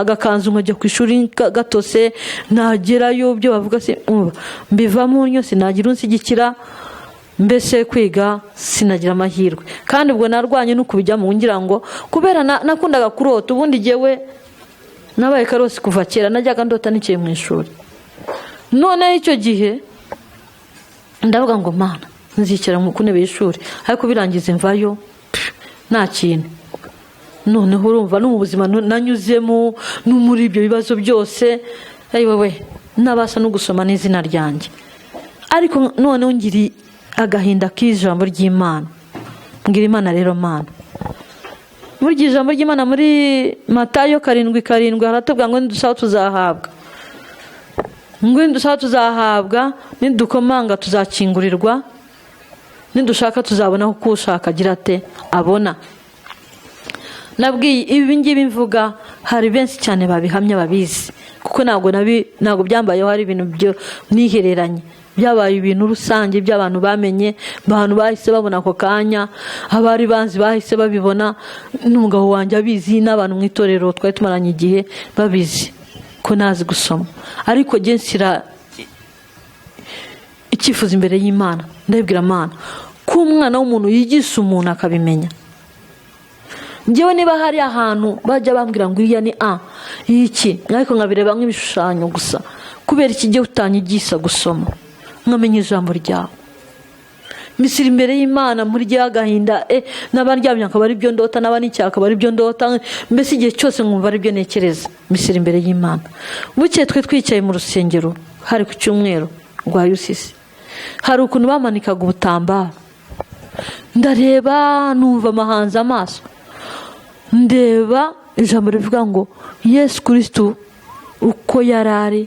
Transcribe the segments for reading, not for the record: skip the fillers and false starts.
Agakanzu nkajya ku ishuri gatose, nagerayo ibyo bavuga se mbivamo nnyo, sinagira unshyigikira. Mbese kwiga sinagira amahirwe. Kandi ubwo narwanye no kubijyamo ngira ngo kubera nakundaga kurota. Ubundi jyewe nabaye karosi kuva kera, najyaga ndota nicaye mu ishuri. Noneho icyo gihe ndavuga ngo Mana, nzicara ku ntebe y'ishuri, ariko birangiza mvayo nta kintu. Noneho urumva no mu buzima nanyuzemo, no muri ibyo bibazo byose, we nabasha no gusoma n'izina ryanjye. Ariko noneho ngiri agahinda k'ijambo ry'Imana, mbwira Imana rero, Mana, muri iryo jambo ry'Imana muri Matayo 7:7 haratubwira ngo nidusaba tuzahabwa, ngo nidusaba tuzahabwa, nidukomanga tuzakingurirwa, nidushaka tuzabona, kuko ushaka agira ate? Abona. Nabwiye ibi ngibi mvuga, hari benshi cyane babihamya, babizi, kuko ntabwo byambayeho hari ibintu byo nihereranye, byabaye ibintu rusange by'abantu bamenye, abantu bahise babona ako kanya, abari banzi bahise babibona, n'umugabo wanjye abizi, n'abantu mu itorero twari tumaranye igihe babizi ko ntazi gusoma. Ariko njye nshyira icyifuzo imbere y'Imana, ndabibwira Imana ko umwana w'umuntu yigisha umuntu akabimenya. Njyewe niba hari ahantu bajya bambwira ngo iriya ni a y'iki, ariko nkabireba nk'ibishushanyo gusa, kubera iki gihe utanyigisha gusoma nkamenya ijambo ryawe? Misiri imbere y'Imana muri rya gahinda, n'abaryamye akaba ari byo ndota, n'aba n'icyaha akaba ari byo ndota, mbese igihe cyose nkumva ari byo ntekereza. Misiri imbere y'Imana. Bukeye twe twicaye mu rusengero, hari ku cyumweru rwa Yusisi, hari ukuntu bamanikaga ubutambaro, ndareba numva amahanze amaso, ndeba ijambo rivuga ngo Yesu Kirisitu uko yari ari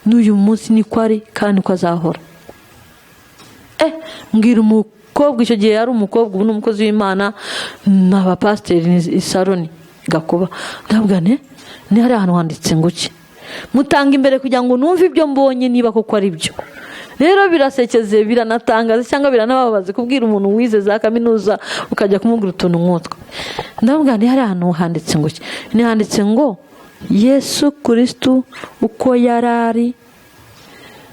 n'uyu munsi niko ari kandi uko azahora. Mbwira umukobwa, icyo gihe yari umukobwa, ubu ni umukozi w'Imana, ni abapasiteri isaroni Gakuba, ndabwira ni hari ahantu handitse ngo iki, mutanga imbere kugira ngo numve ibyo mbonye niba koko ari byo. Rero birasekeze, biranatangaza cyangwa biranababaza kubwira umuntu wize za kaminuza ukajya kumubwira utuntu nk'utwo. Ndabwira ni hari ahantu handitse ngo iki, ni handitse ngo Yesu Kirisitu uko yari ari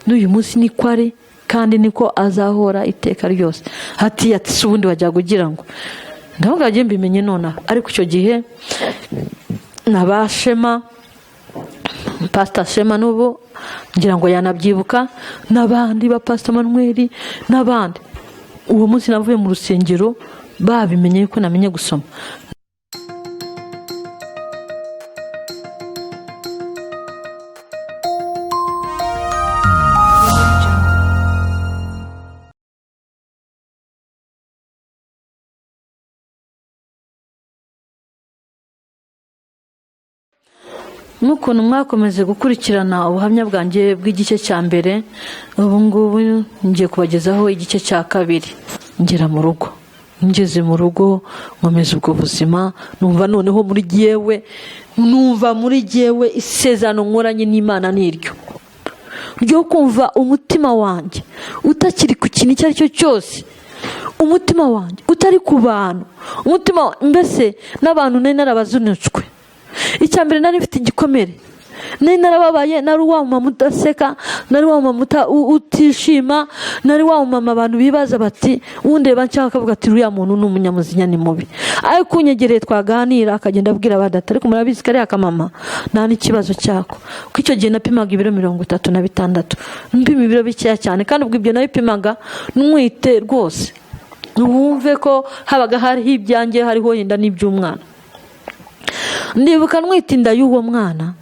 n'uyu munsi niko ari kandi niko azahora iteka ryose. Ati ati si ubundi wajyaga ugira ngo ndavuga agiye mbimenye nonaha. Ariko icyo gihe nabashema Pasita Shema n'ubu ngira ngo yanabyibuka, n'abandi ba Pasita Manuel n'abandi, uwo munsi navuye mu rusengero babimenye yuko namenye gusoma. N'ukuntu mwakomeje gukurikirana ubuhamya bwanjye bw'igice cya mbere, ubu ngubu ngiye kubagezaho igice cya kabiri. Ngera mu rugo, ngeze mu rugo nkomeza ubwo buzima, numva noneho muri jyewe, numva muri jyewe isezerano nkoranye n'Imana niryo ryo kumva umutima wanjye utakiri ku kintu icyo ari cyo cyose, umutima wanjye utari ku bantu, umutima mbese n'abantu nari narabazinutswe. Icya mbere nari mfite igikomere, nari narababaye, nari wa mama udaseka, nari wa mama utishima, nari wa mama abantu bibaza bati undeba nshaka akavuga ati uriya muntu ni umunyamuzinya, ni mubi. Ariko unyegereye twaganira akagenda abwira abandi ati ariko murabizi kariya kamama nta n'ikibazo cyako. Kuko icyo gihe napimaga ibiro 36, mpima ibiro bikeya cyane, kandi ubwo ibyo nabipimaga nwite rwose, wumve ko habaga hariho ibyanjye, hariho yenda n'iby'umwana. Ndibuka nwita inda y'uwo mwana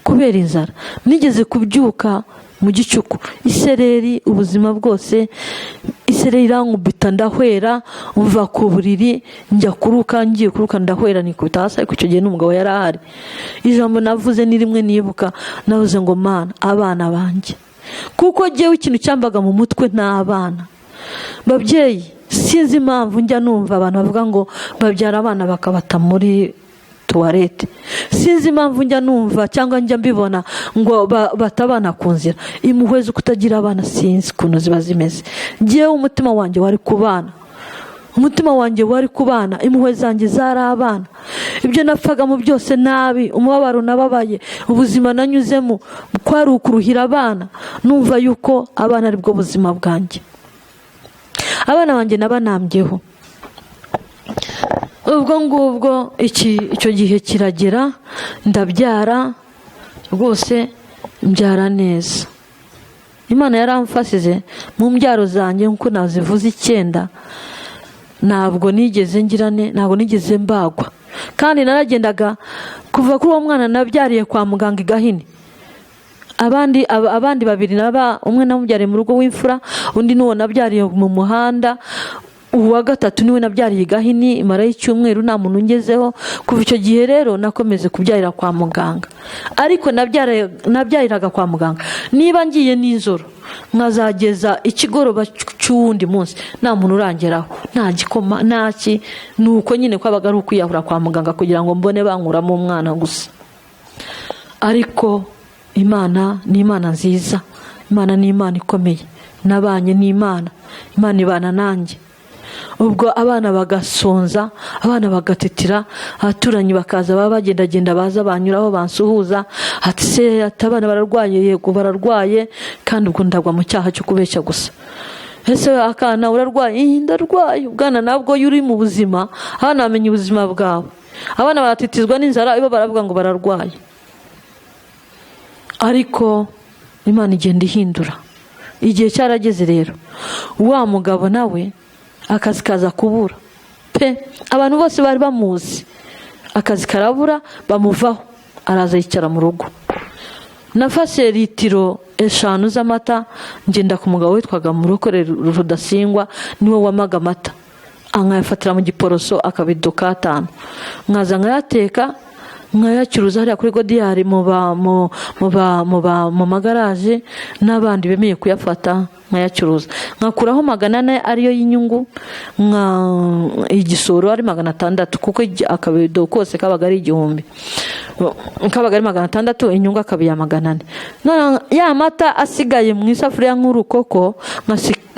kubera inzara, nigeze kubyuka mu gicuku isereri, ubuzima bwose isereri irankubita, ndahwera, mva ku buriri njya kuruka, ngiye kuruka ndahwera nikubita hasi. Ariko icyo gihe n'umugabo yari ahari. Ijambo navuze ni rimwe nibuka, navuze ngo Mana, abana banjye, kuko jyewe ikintu cyambaga mu mutwe ni abana. Babyeyi, sinzi impamvu njya numva abantu bavuga ngo babyara abana bakabata muri tuwarete, sinzi impamvu njya numva cyangwa njya mbibona ngo batabana ku nzira. Impuhwe zo kutagira abana sinzi ukuntu ziba zimeze. Njyewe umutima wanjye wari ku bana. Umutima wanjye wari ku bana, impuhwe zanjye zari abana. Ibyo napfagamo byose nabi, umubabaro nababaye, ubuzima nanyuzemo kwari ukuruhira abana. Numva yuko abana ari bwo buzima bwanjye. Abana banjye nabanambyeho. Ubwo ngubwo icyo gihe kiragera, ndabyara rwose, mbyara neza. Imana yaramfashije mu mbyaro zanjye nk'uko nazivuze 9. Ntabwo nigeze ngirane, ntabwo nigeze mbagwa. Kandi naragendaga kuva kuri uwo mwana nabyariye kwa muganga i Gahini. Abandi babiri naba, umwe namubyariye mu rugo w'imfura, undi n'uwo nabyariye mu muhanda, uwa gatatu niwe nabyariye i Gahini, imarayo icyumweru nta muntu ungezeho. Kuva icyo gihe rero nakomeze kubyarira kwa muganga, ariko nabyariraga kwa muganga niba ngiye nijoro nkazageza ikigoroba cy'uwundi munsi nta muntu urangeraho, nta gikoma, nta ki. Ni uko nyine kwabaga ari ukwiyahura kwa muganga kugira ngo mbone bankuramo umwana gusa. Ariko Imana ni Imana nziza, Imana ni Imana ikomeye. Nabanye n'Imana, Imana ibana nanjye. Ubwo abana bagasonza, abana bagatitira, abaturanyi bakaza, baba bagendagenda, baza banyuraho bansuhuza, ati se, ati abana bararwaye? Yego bararwaye. Kandi ubwo ndagwa mu cyaha cyo kubeshya gusa. Ese akana urarwaye? Ih, ndarwaye. Ubwana nabwo iyo uri mu buzima, abana bamenya ubuzima bwawe. Abana baratitizwa n'inzara, ibo baravuga ngo bararwaye. Ariko Imana igenda ihindura. Igihe cyarageze rero, wa mugabo nawe akazi kaza kubura pe. Abantu bose bari bamuzi, akazi karabura, bamuvaho, araza yicara mu rugo. Nafashe litiro 5 z'amata, ngenda ku mugabo witwaga Murokore Rudasingwa, niwe wamaga amata, nkayafatira mu Giporoso akabido k'atanu, nkaza nkayateka, nkayacuruza hariya kuri Godiyari mu magaraje n'abandi bemeye kuyafata, nkayacuruza nkakuraho 400 ariyo y'inyungu, nka igisoro ari 600, kuko akabido kose kabaga ari 1000, kabaga ari 600, inyungu akaba iya 400. None ya mata asigaye mu isafuriya nk'urukoko,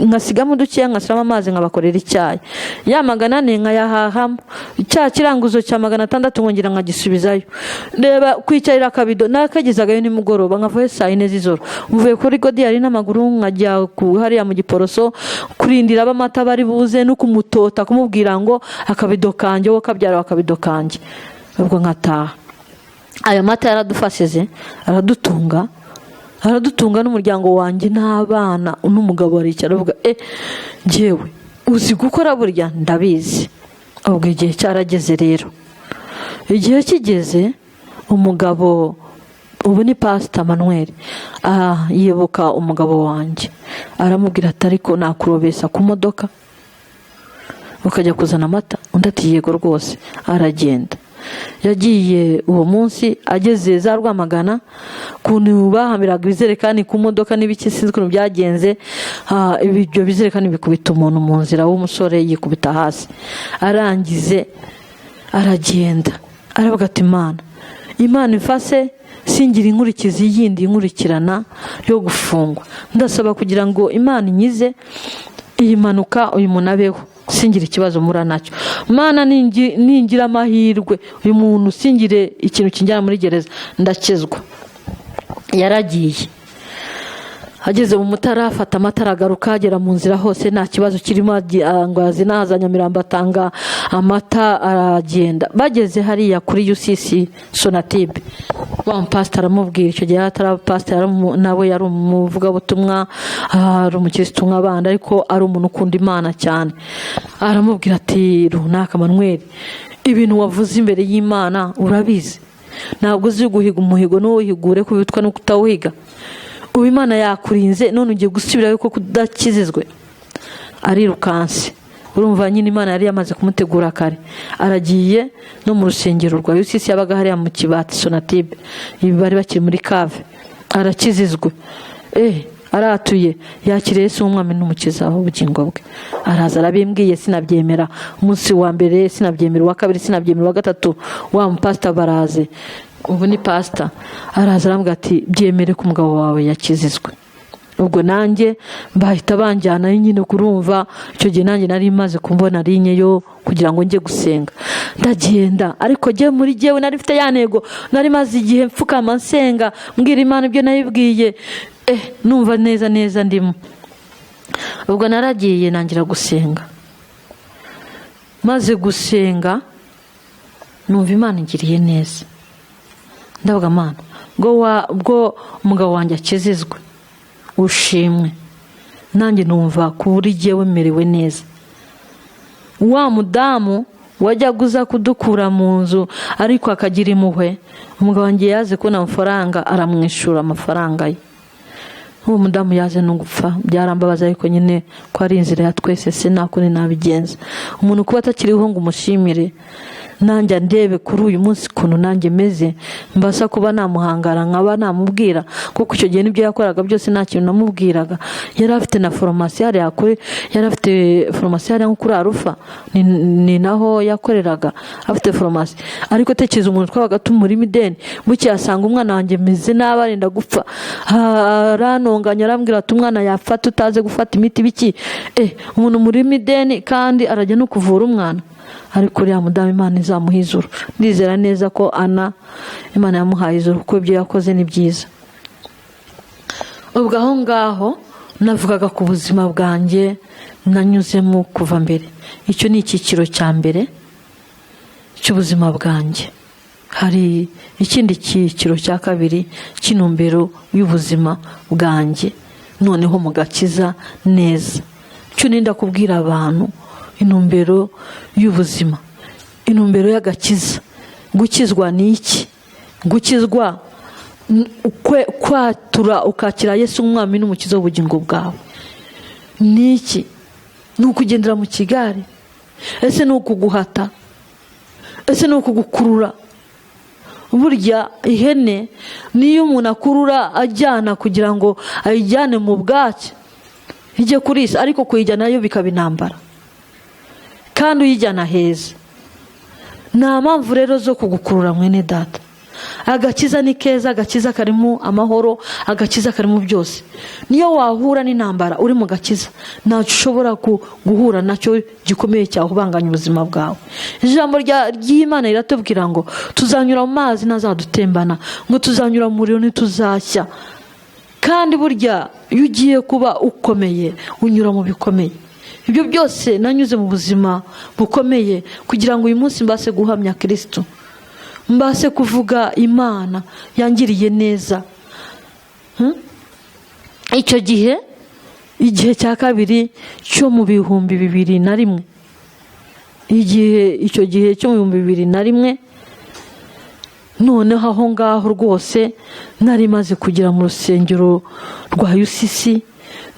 nkasigamo dukeya, nkashyiramo amazi, nkabakorera icyayi. Ya 400 nkayahahamo cya kiranguzo cya 600, nkongera nkagisubizayo. Reba kwicarira akabido, nakagezagayo nimugoroba, nkavayo saa 4 z'ijoro, mvuye kuri Godiyari n'amaguru, nkajya hariya mu Giporoso kurindira abamata bari buze no kumutota, kumubwira ngo akabido kanjye, wowe kabyara akabido kanjye. Ubwo nkataha. Ayo mata yaradufashije, aradutunga, aradutunga n'umuryango wanjye n'abana n'umugabo. Aricara avuga, njyewe uzi gukora burya ndabizi. Ubwo igihe cyarageze rero, igihe kigeze umugabo ubu ni Pasita Manuel, yibuka umugabo wanjye, aramubwira ati ariko nakurobesa ku modoka ukajya kuzana amata? Undi ati yego rwose. Aragenda. Yagiye uwo munsi, ageze za Rwamagana, ukuntu bahambiraga ibizerekani ku modoka n'ibiki, sinzi ukuntu byagenze, ibyo bizerekani bikubita umuntu mu nzira w'umusore, yikubita hasi. Arangize aragenda, aravuga ati Imana, Imana imfase singira inkurikizi yindi inkurikirana yo gufungwa. Ndasaba kugira ngo Imana inyize iyi mpanuka, uyu muntu abeho, singira ikibazo mura nacyo. Mana, ningira amahirwe uyu muntu singire ikintu kinjyana muri gereza, ndakizwa. Yaragiye, ageze mu Mutara afata amatara, agaruka, agera mu nzira hose nta kibazo kirimo, ngo azi naza Nyamirambo atanga amata, aragenda. Bageze hariya kuri UCC Sonatube, wa mupasiteri aramubwira, icyo gihe atari pasiteri, nawe yari umuvugabutumwa, ari umukirisitu nk'abandi, ariko ari umuntu ukunda Imana cyane. Aramubwira ati runaka Manuel, ibintu wavuze imbere y'Imana urabizi, ntabwo uzi guhiga umuhigo n'uwuhigure kubitwa no kutawuhiga. Ubu Imana yakurinze, none ugiye gusubirayo ko kudakizizwe. Arirukanse. Urumva nyine Imana yari yamaze kumutegura kare. Aragiye no mu rusengero rwa UCC yabaga hariya mu Kibati Sonatube, ibi bari bakiri muri cave. Arakizizwe, aratuye, yakiriye Yesu nk'umwami n'umukiza w'ubugingo bwe. Araza arabimbwiye, sinabyemera. Umunsi wa mbere sinabyemera, uwa kabiri sinabyemera, uwa gatatu wa mupasita baraze, ubu ni pasita, araza arambwira ati byemere ko umugabo wawe yakizizwe. Ubwo nanjye bahita banjyana nyine, kurumva icyo gihe nanjye nari maze kumbona linye yo kugira ngo njye gusenga. Ndagenda, ariko jye muri jyewe nari mfite ya ntego, nari maze igihe mfukama nsenga, mbwira Imana ibyo nayibwiye, numva neza neza ndimo. Ubwo naragiye nangira gusenga, maze gusenga numva Imana ingiriye neza. Ndavuga, Mana, bwo umugabo wanjye akizizwe ushimwe, nanjye numva kuri jyewe merewe neza. Wa mudamu wajyaga uza kudukura mu nzu ariko akagira impuhwe, umugabo wanjye yaze kubona amafaranga aramwishyura amafaranga ye. Uwo mudamu yaze no gupfa, byarambabaza, ariko nyine ko ari inzira ya twese, sinakundi nabigenza. Umuntu kuba atakiriho ngo umushimire, nanjye ndebe kuri uyu munsi ukuntu nanjye meze, mbasa kuba namuhangara nkaba namubwira, kuko icyo gihe n'ibyo yakoraga byose nta kintu namubwiraga. Yari afite na foromasi hariya kuri, yari afite foromasi hariya nko kuri Arufa, ni naho yakoreraga, afite foromasi. Ariko tekereza umuntu twabaga tumurimo ideni, bukeye asanga umwana wanjye meze nabi arenda gupfa, aranonganya arambwira ati umwana yapfa tutaze gufata imiti biki. Umuntu murimo ideni kandi arajya no kuvura umwana. Ariko uriya mudamu Imana izamuha ijuru, ndizera neza ko ana Imana yamuhaye ijuru, kuko ibyo yakoze ni byiza. Ubwo aho ngaho navugaga ku buzima bwanjye nanyuzemo kuva mbere. Icyo ni icyiciro cya mbere cy'ubuzima bwanjye. Hari ikindi cyiciro cya kabiri cy'intumbero y'ubuzima bwanjye, noneho mu gakiza neza. Icyo nenda kubwira abantu, intumbero y'ubuzima, intumbero y'agakiza. Gukizwa ni iki? Gukizwa kwatura ukakira Yesu umwami n'umukiza w'ubugingo bwawe ni iki? Ni ukugendera mu kigare? Ese ni ukuguhata? Ese ni ukugukurura? Burya ihene niyo umuntu akurura ajyana kugira ngo ayijyane mu bwacyo ijye kurisa, ariko kuyijyanayo bikaba intambara, kandi uyijyana heza. Nta mpamvu rero zo kugukurura mwene data. Agakiza ni keza, agakiza karimo amahoro, agakiza karimo byose. Niyo wahura n'intambara uri mu gakiza, ntacyo ushobora guhura nacyo gikomeye cyahubanganya ubuzima bwawe. Ijambo ry'Imana riratubwira ngo tuzanyura mu mazi ntazadutembana, ngo tuzanyura mu muriro ntituzashya. Kandi burya iyo ugiye kuba ukomeye unyura mu bikomeye. Ibyo byose nanyuze mu buzima bukomeye kugira ngo uyu munsi mbase guhamya Kristo, mbase kuvuga Imana yangiriye neza. Icyo gihe, igihe cya kabiri cyo mu 2001, igihe icyo gihe cyo mu 2001, noneho aho ngaho rwose nari maze kugera mu rusengero rwa UCC,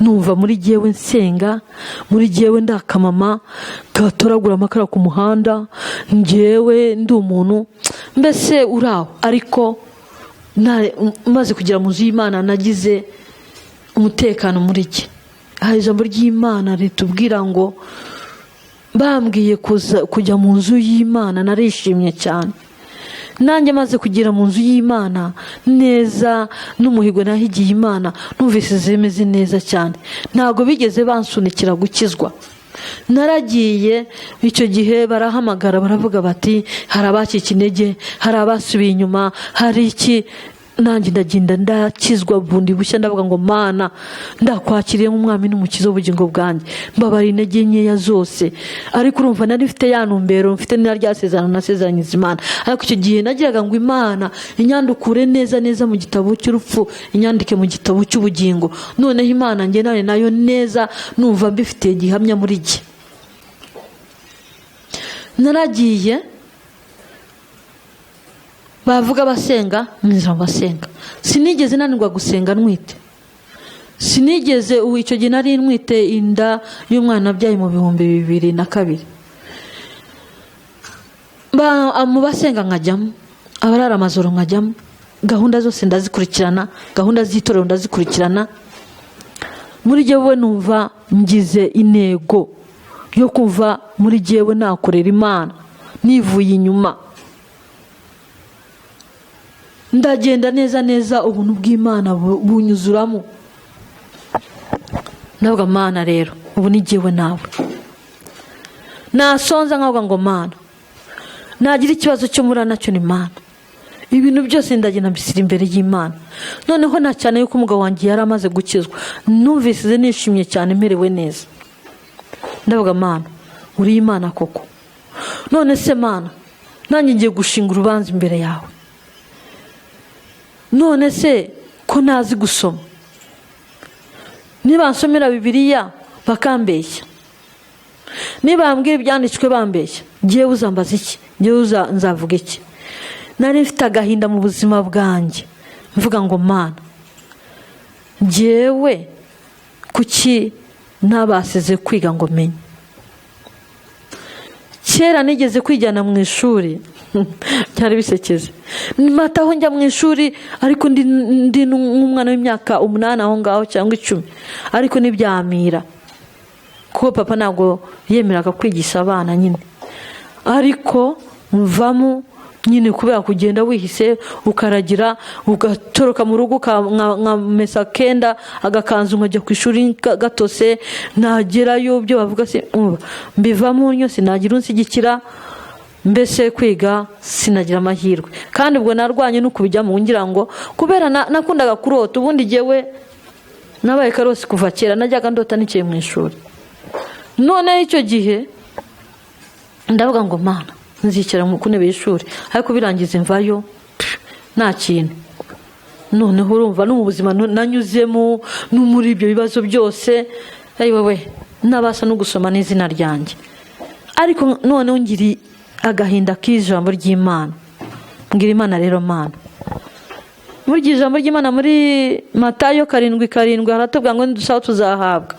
numva muri jyewe nsenga, muri jyewe ndakamama gatoragura amakara ku muhanda, njyewe ndi umuntu mbese uri aho. Ariko maze kugera mu nzu y'Imana nagize umutekano muri jye. Hari ijambo ry'Imana ritubwira ngo bambwiye kujya mu nzu y'Imana, narishimye cyane. Nanjye maze kugera mu nzu y'Imana neza, n'umuhigo nahigiye Imana numvise zimeze neza cyane. Ntabwo bigeze bansunikira gukizwa. Naragiye icyo gihe barahamagara baravuga bati hari abacitse intege, hari abasubiye inyuma, hari iki. Nanjye ndagenda ndakizwa bundi bushya, ndavuga ngo Mana ndakwakiriye nk'umwami n'umukiza w'ubugingo bwanjye, mbabara intege nkeya zose. Ariko urumva nari mfite ya ntumbero, mfite na rya sezerano nasezeranyije Imana. Ariko icyo gihe nagiraga ngo Imana inyandukure neza neza mu gitabo cy'urupfu, inyandike mu gitabo cy'ubugingo. Noneho Imana ngendane nayo neza, numva mbifitiye gihamya muri jye. Naragiye bavuga basenga, nzira basenga. Sinigeze nanirwa gusenga ntwite, sinigeze. Ubu icyo gihe nari ntwite inda y'umwana nabyaye mu 2002. Mu basenga nkajyamo, abarara amajoro nkajyamo, gahunda zose ndazikurikirana, gahunda z'itorero ndazikurikirana. Muri jyewe numva ngize intego yo kuva muri jyewe nakorera Imana nivuye inyuma. Ndagenda neza neza, ubuntu bw'Imana bunyuzuramo. Ndavuga Mana rero ubu ni jyewe nawe. Nasonza nkavuga ngo Mana, nagira ikibazo cyo muri nacyo ni Mana. Ibintu byose ndagenda mbishyira imbere y'Imana. Noneho na cyane yuko umugabo wanjye yari amaze gukizwa, numvise nishimye cyane merewe neza. Ndavuga Mana uri Imana koko. None se Mana nanjye ngiye gushinga urubanza imbere yawe. None se ko ntazi gusoma, niba nsomera Bibiliya bakambeshya, niba bambwira ibyanditswe bambeshya, ngiye uzambaza iki? Ngiye nzavuga iki? Nari mfite agahinda mu buzima bwanjye, mvuga ngo Mana njyewe kuki ntabasize kwiga ngo menye. Kera nigeze kwijyana mu ishuri, byari bisekeje, mataho njya mu ishuri ariko ndi nk'umwana w'imyaka 8 aho ngaho cyangwa 10, ariko ntibyamira kuko papa ntabwo yemeraga kwigisha abana nyine. Ariko mvamo nyine kubera kugenda wihise ukaragira ugatoroka mu rugo nkamesa kenda agakanzu nkajya ku ishuri gatose, nagerayo ibyo bavuga se mbivamo nyose, nagira unshyigikira, mbese kwiga sinagira amahirwe. Kandi ubwo narwanye no kubijyamo ngira ngo kubera nakundaga kurota. Ubundi jyewe nabaye karosi kuva kera, najyaga ndota nicaye mu ishuri. None icyo gihe ndavuga ngo Mana nzicara ku ntebe y'ishuri, ariko birangiza mvayo nta kintu. Noneho urumva no mu buzima nanyuzemo no muri ibyo bibazo byose, ayiwewe nabasha no gusoma n'izina ryanjye. Ariko noneho ngiri agahinda k'ijambo ry'Imana, mbwira Imana rero Mana, muri iryo jambo ry'Imana muri Matayo 7:7 haratubwira ngo nidusaba tuzahabwa,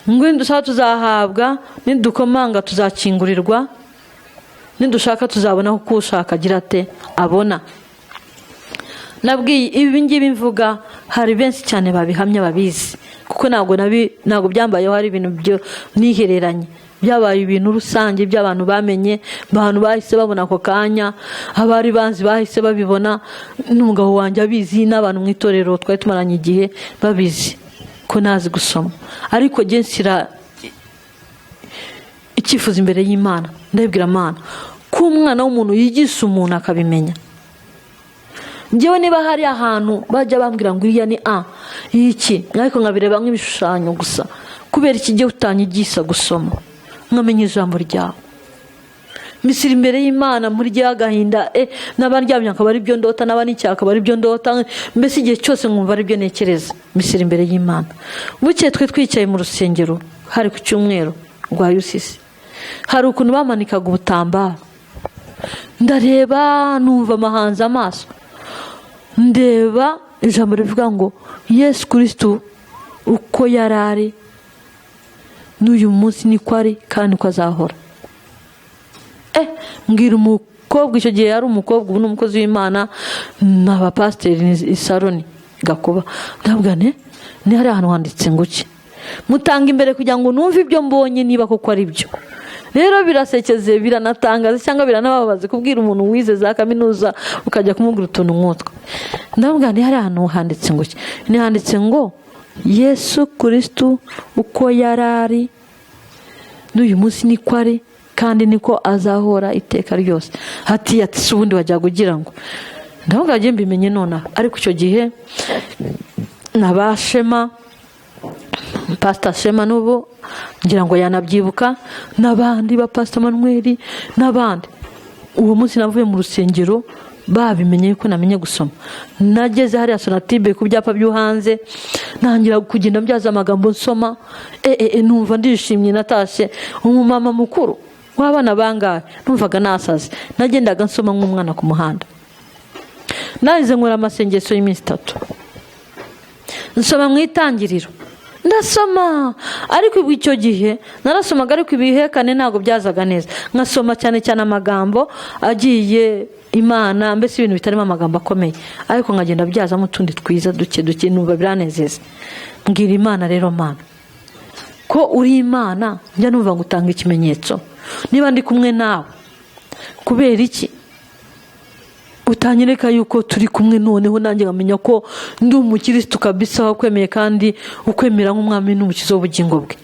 ngo nidusaba tuzahabwa, nidukomanga tuzakingurirwa, nidushaka tuzabona kuko ushaka agira ate abona. Nabwiye ibi ngibi mvuga hari benshi cyane babihamya babizi, kuko ntabwo byambayeho, hari ibintu byo nihereranye, byabaye ibintu rusange by'abantu bamenye, abantu bahise babona ako kanya, abari banzi bahise babibona, n'umugabo wanjye abizi, n'abantu mu itorero twari tumaranye igihe babizi ko ntazi gusoma. Ariko jye nshyira icyifuzo imbere y'Imana, ndabibwira Mana ko umwana w'umuntu yigisha umuntu akabimenya. Njyewe niba hari ahantu bajya bambwira ngo iriya ni a iki, ariko nkabireba nk'ibishushanyo gusa, kubera iki gihe utanyigisha gusoma nkamenya ijambo ryawe. Misiri imbere y'Imana muri agahinda, n'abaryamye akaba ari byo ndota, n'abanicaye akaba ari byo ndota, mbese igihe cyose nkumva ari byo ntekereza. Misiri imbere y'Imana. Bukeye twe twicaye mu rusengero, hari ku cyumweru rwa Yusisi, hari ukuntu bamanikaga ubutambaro, ndareba numva amahanze amaso, ndeba ijambo rivuga ngo Yesu Kristo uko yari ari n'uyu munsi niko ari kandi uko azahora. Mbwira umukobwa, icyo gihe yari umukobwa, ubu ni umukozi w'Imana, ni abapasiteri Isaroni Gakuba, ndavuga nti ni hari ahantu handitse ngo iki, mutanga imbere kugira ngo numve ibyo mbonye niba koko ari byo. Rero birasekeze, biranatangaza cyangwa biranababaza kubwira umuntu wize za kaminuza ukajya kumubwira utuntu nk'utwo. Ndavuga nti hari ahantu handitse ngo iki, ni handitse ngo Yesu Kristo uko yari ari n'uyu munsi niko ari kandi niko azahora iteka ryose. Ati ati se ubundi wajya kugira ngo ndavuga ngiye mbimenye nonaha. Ariko icyo gihe nabashema Pastor Shema n'ubu ngira ngo yanabyibuka, n'abandi ba Pastor Manuel n'abandi. Uwo munsi navuye mu rusengero babimenye yuko namenye gusoma. Nageze hariya Sonatibe ku byapa byo hanze, ntangira kugenda mbyaza amagambo nsoma, numva ndishimye. Natashye umumama mukuru w'abana bangahe, numvaga nasaze, nagendaga nsoma nk'umwana ku muhanda. Nahize nkora amasengesho y'iminsi 3, nsoma mu itangiriro, ndasoma. Ariko icyo gihe narasomaga, ariko ibihekane ntabwo byazaga neza, nkasoma cyane cyane amagambo agiye Imana, mbese ibintu bitarimo amagambo akomeye, ariko nkagenda byazamo utundi twiza duke duke, numva biranezeza. Mbwira Imana rero Mana ko uri Imana, njya numva ngo utanga ikimenyetso, niba ndi kumwe nawe kubera iki Utanyereka yuko turi kumwe, noneho nanjye nkamenya ko ndi umukirisitu kabisa wakwemeye kandi ukwemera nk'umwami n'umukiza w'ubugingo bwe.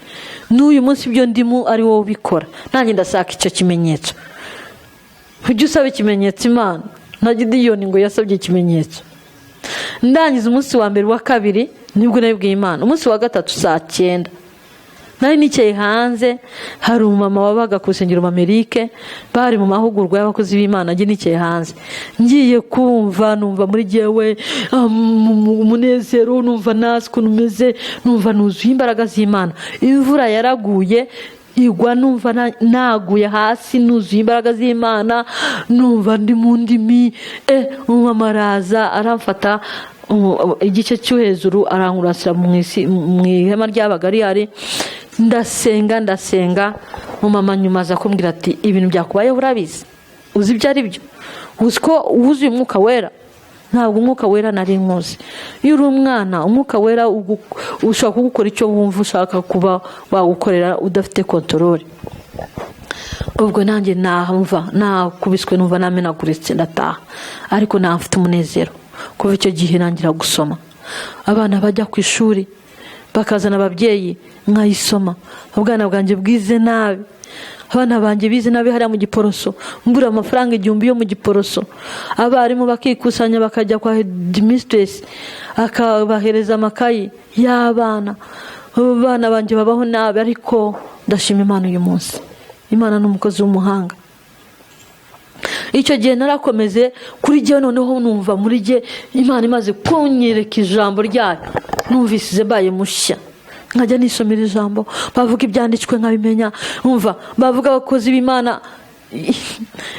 N'uyu munsi ibyo ndimo ari wowe ubikora, nanjye ndashaka icyo kimenyetso. Ujye usaba ikimenyetso Imana. Na Gidiyoni ngo yasabye ikimenyetso. Ndangiza umunsi wa mbere, wa kabiri nibwo nabibwiye Imana. Umunsi wa gatatu saa 9 nari nicaye hanze, hari umumama wabaga ku rusengero Amerike, bari mu mahugurwa y'abakozi b'Imana. Njye nicaye hanze, ngiye kumva numva muri jyewe umunezero, numva ntazi ukuntu umeze, numva nuzuye imbaraga z'Imana. Imvura yaraguye igwa, numva naguye hasi nuzuye imbaraga z'Imana, numva ndi mu ndimi. Umumama araza aramfata igice cyo hejuru, arankurasira mu ihema ryabaga rihari. Ndasenga, ndasenga. Umumama nyuma aza kumbwira ati: "Ibintu byakubayeho urabizi? Uzi ibyo ari byo? Uzi ko wuzuye Umwuka Wera?" Ntabwo Umwuka Wera nari nkuzi. Iyo uri umwana, Umwuka Wera ushobora kugukora icyo wumva ushaka kuba wagukorera udafite contrôle. Ubwo nanjye namva nakubiswe, numva namenaguritse, ndataha, ariko mfite umunezero. Kuva icyo gihe nangira gusoma. Abana bajya ku ishuri bakazana ababyeyi, nkayisoma. Ubwana bwanjye bwize nabi, abana banjye bize nabi hariya mu Giporoso, mbura amafaranga 1000 yo mu Giporoso. Abarimu bakikusanya bakajya kwa headmistress, akabahereza amakayi y'abana. Abana banjye babaho nabi, ariko ndashima Imana uyu munsi. Imana ni umukozi w'umuhanga. Icyo gihe narakomeze kuri jye, noneho numva muri jye Imana imaze kunyereka ijambo ryayo, numvise mbaye mushya. Nkajya nisomera ijambo, bavuga ibyanditswe nkabimenya. Umva, bavuga abakozi b'Imana,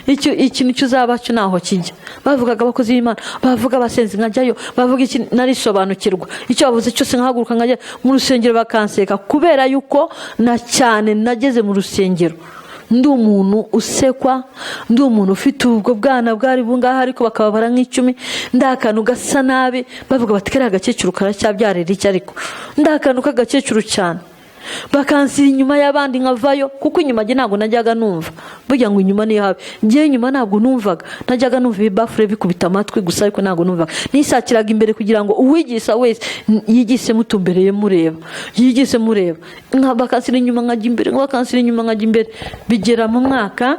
ikintu cyuzaba cyo ntaho kijya. Bavugaga abakozi b'Imana, bavuga abasenzi nkajyayo, bavuga iki, narisobanukirwa. Icyo bavuze cyose nkahaguruka nkajya mu rusengero, bakanseka kubera yuko na cyane nageze mu rusengero ndi umuntu usekwa, ndi umuntu ufite ubwo bwana bwari bungaha, ariko bakababara nk'icumi. Ndi akantu gasa nabi, bavuga bati: "Kariya gakecuru karacyabyarira iki?" Ariko ndi akantu k'agakecuru cyane, bakansira inyuma y'abandi nkavayo, kuko inyuma njye ntabwo najyaga numva. Burya ngo inyuma ni habi, njyewe inyuma ntabwo numvaga, najyaga numva ibibafure bikubita amatwi gusa, ariko ntabwo numvaga. Nisakiraga imbere kugira ngo uwigisha wese yigise mutumbereye mureba, yigise mureba. Bakansira inyuma nkajya imbere, bakansira inyuma nkajya imbere. Bigera mu mwaka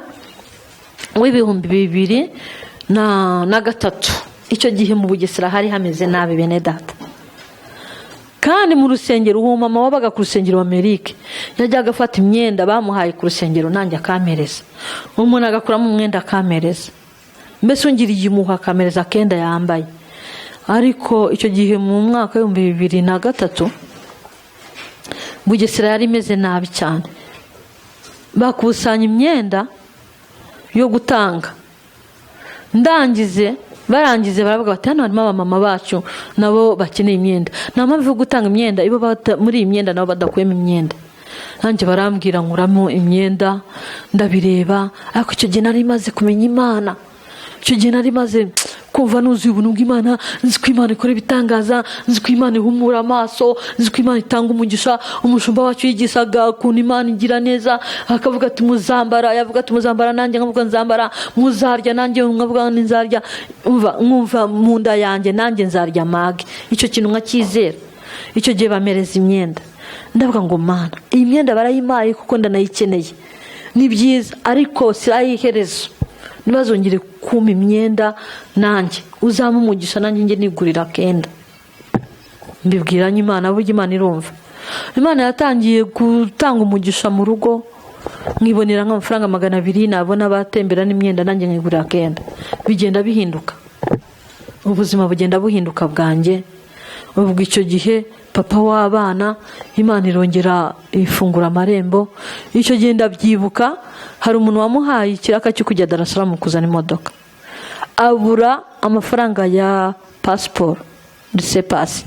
w'2003. Icyo gihe mu Bugesera hari hameze nabi, bene data. Kandi mu rusengero, uwo mama wabaga ku rusengero wa Amerike yajyaga afata imyenda bamuhaye ku rusengero, nanjye akampereza. Umuntu agakuramo umwenda akampereza, mbese ungiriye impuhwe akamereza akenda yambaye. Ariko icyo gihe mu mwaka w'2003, Bugesera yari imeze nabi cyane. Bakusanya imyenda yo gutanga, ndangize barangize baravuga bati: "Hano harimo abamama bacu nabo bakeneye imyenda, nta mpamvu yo gutanga imyenda ibo muri iyi myenda nabo badakuyemo imyenda." Nanjye barambwira, nkuramo imyenda, ndabireba. Ariko icyo gihe nari maze kumenya Imana. Icyo gihe nari maze kumva nuzuye ubuntu bw'Imana, nzi ko Imana ikora ibitangaza, nzi ko Imana ihumura amaso, nzi ko Imana itanga umugisha. Umushumba wacu yigisaga ukuntu Imana igira neza, akavuga ati: "Muzambara." Yavuga ati: "Muzambara," nanjye nkavuga: "Nzambara." "Muzarya," nanjye nkavuga: "Nzarya." Umva, nkumva mu nda yanjye nanjye nzarya mage, icyo kintu nkacyizera. Icyo gihe bamereza imyenda, ndavuga ngo: "Mana, iyi myenda barayimpaye kuko ndanayikeneye, ni byiza, ariko si iherezo. Ntibazongere kumpa imyenda, nanjye uzampa umugisha, nanjye njye nigurira akenda." Mbibwiranye Imana. Burya Imana irumva. Imana yatangiye gutanga umugisha mu rugo, nkibonera nk'amafaranga 200, nabona batembera n'imyenda, nanjye nkigurira akenda. Bigenda bihinduka, ubuzima bugenda buhinduka bwanjye. Ubwo icyo gihe papa w'abana, Imana irongera ifungura amarembo. Icyo gihe ndabyibuka, hari umuntu wamuhaye ikiraka cyo kujya Dar es Salaam kuzana imodoka, abura amafaranga ya pasiporo, laissez-passer.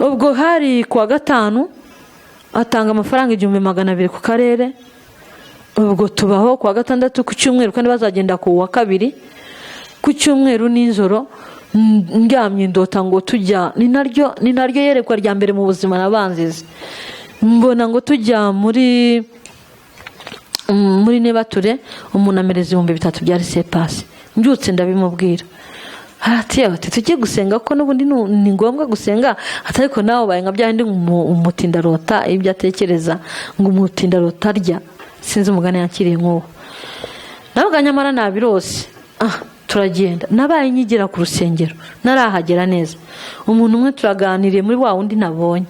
Ubwo hari kuwa gatanu, atanga amafaranga 1200 ku karere. Ubwo tubaho kuwa gatandatu, ku cyumweru, kandi bazagenda ku wa kabiri. Ku cyumweru nijoro ndyamye, ndota ngo tujya, ni naryo yerekwa rya mbere mu buzima nabanziza, mbona ngo tujya muri nebature, umuntu amereza 3000 bya laissez-passer. Mbyutse ndabimubwira, ati ati tujye gusenga ko n'ubundi ni ngombwa gusenga, ati ariko nawe ubaye nka bya bindi umutindarota ibyo atekereza, ngo umutindarota arya, sinzi umugani yakiriye nk'uwo. Navuga nyamara nabirose. Turagenda, nabaye nyigira ku rusengero narahagera neza, umuntu umwe turaganiriye muri wa wundi nabonye,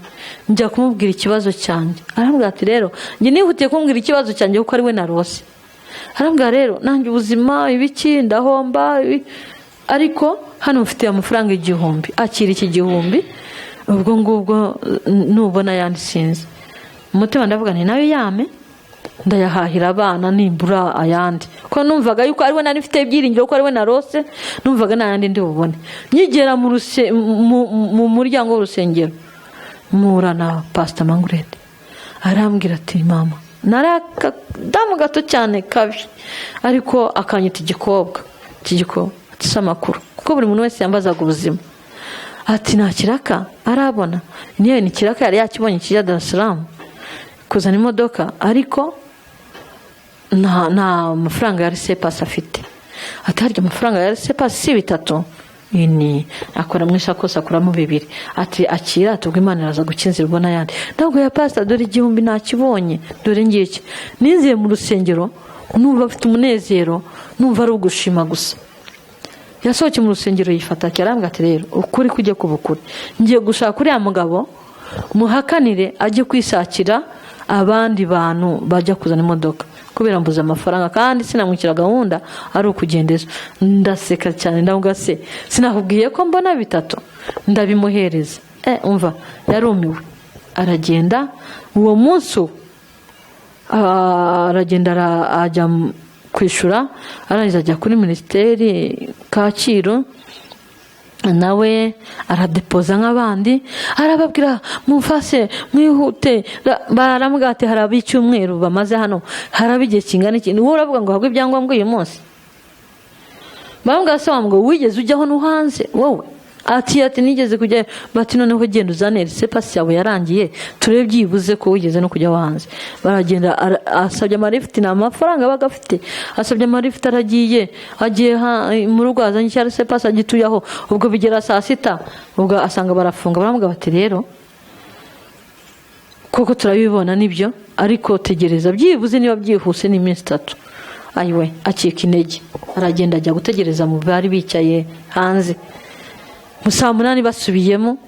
njya kumubwira ikibazo cyanjye, arambwira ati rero njye nihutiye kumubwira ikibazo cyanjye kuko ari we narose. Arambwira rero nanjye ubuzima ibiki ndahomba ariko hano mfite amafaranga 1000, akira iki 1000, ubwo ngubwo nubona yandi sinzi. Umutima ndavuga nti nayo yame ndayahahira abana nimbura ayandi, ko numvaga yuko ariwe nari mfite ibyiringiro ko ariwe narose, numvaga n'ayandi ndi bubone. Nkigera mu muryango w'urusengero mpura na Pastor Mangurete, arambwira ati mama, nari akadamu gato cyane kabi, ariko akanyita igikobwa, iki gikobwa ati si amakuru, kuko buri muntu wese yambazaga ubuzima. Ati nta kiraka arabona, niyo ni kiraka yari yakibonye kijya Dar es Salaam kuzana imodoka, ariko nta mafaranga ya laissez-passer afite. Ati harya amafaranga ya laissez-passer si 3, ni akora mu isakoshi akuramo 2. Ati akira, tubwo Imana iraza gukinzira ubona ayandi. Ntabwo ya pastor, dore 1000 nakibonye, dore ngiki. Ninziye mu rusengero numva afite umunezero, numva ari ugushima gusa. Yasohokeye mu rusengero yifata arambwira ati rero ukuri kujye kubukure, ngiye gushaka uriya mugabo muhakanire ajye kwisakira abandi bantu bajya kuzana imodoka, kubera mbuze amafaranga kandi sinamwikira gahunda ari ukugendeza. Ndaseka cyane ndavuga se sinakubwiye ko mbona 3, ndabimuhereza. Umva yarumiwe, aragenda uwo munsi aragenda ajya kwishyura, arangiza ajya kuri minisiteri Kacyiru, nawe aradepoza nk'abandi, arababwira mumfashe mwihute. Baramubwira ati hari ab'icyumweru bamaze hano, hari ab'igihe kingana iki, wowe uravuga ngo uhabwe ibyangombwa uyu munsi. Baramubwira se wa mugabo wigeze ujyaho no hanze wowe? Ati ati nigeze kujyayo. Bati noneho genda uzane laissez-passer yawe yarangiye, turebe byibuze ko wigeze no kujyaho hanze. Baragenda, asabye amarifiti, nta mafaranga abaga afite, asabye amarifiti aragiye, agiye mu rugo azanye icya laissez-passer agituye aho. Ubwo bigera saa 6, ubwo asanga barafunga. Baramubwira bati rero koko turabibona nibyo, ariko tegereza byibuze niba byihuse ni iminsi 3. Ayiwe acika intege, aragenda ajya gutegereza mu bari bicaye hanze. Mu saa 8 basubiyemo,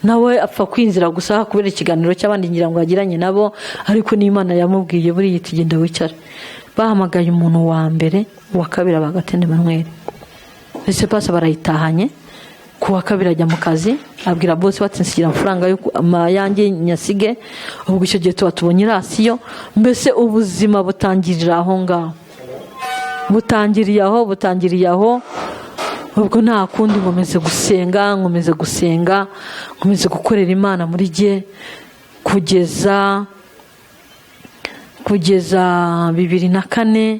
nawe apfa kwinzira gusa kubera ikiganiro cy'abandi ngira ngo yagiranye nabo, ariko n'Imana yamubwiye buriya iti genda wicare. Bahamagaye umuntu wa mbere, uwa kabiri aba Gatende Emmanuel. Laissez-passer barayitahanye, ku wa kabiri ajya mu kazi, abwira boss bati nsigira amafaranga yo yanjye nyasige. Ubwo icyo gihe tuba tubonye irasiyo, mbese ubuzima butangirira aho ngaho, butangiriye aho, butangiriye aho. Ubwo nta kundi, nkomeze gusenga, nkomeze gusenga, nkomeze gukorera Imana muri jye kugeza 2004, 2005,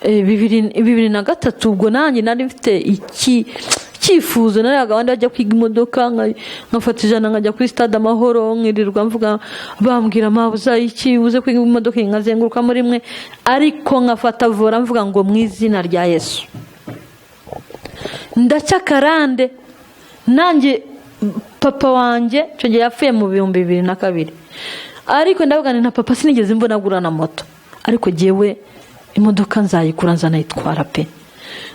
2003. Ubwo nanjye nari mfite icyifuzo, nari gahunda ajya kwiga imodoka, nkafata 100 nkajya kuri stade Amahoro, nkirirwa mvuga bambwira mabuza iki uze kwiga imodoka, nkazenguruka muri mwe, ariko nkafata volant mvuga ngo mu izina rya Yesu ndacyakarande. Nanjye papa wanjye icyo gihe yapfuye mu 2002, ariko ndavuga nti na papa sinigeze mbona agura na moto, ariko jyewe imodoka nzayikura nzanayitwara pe.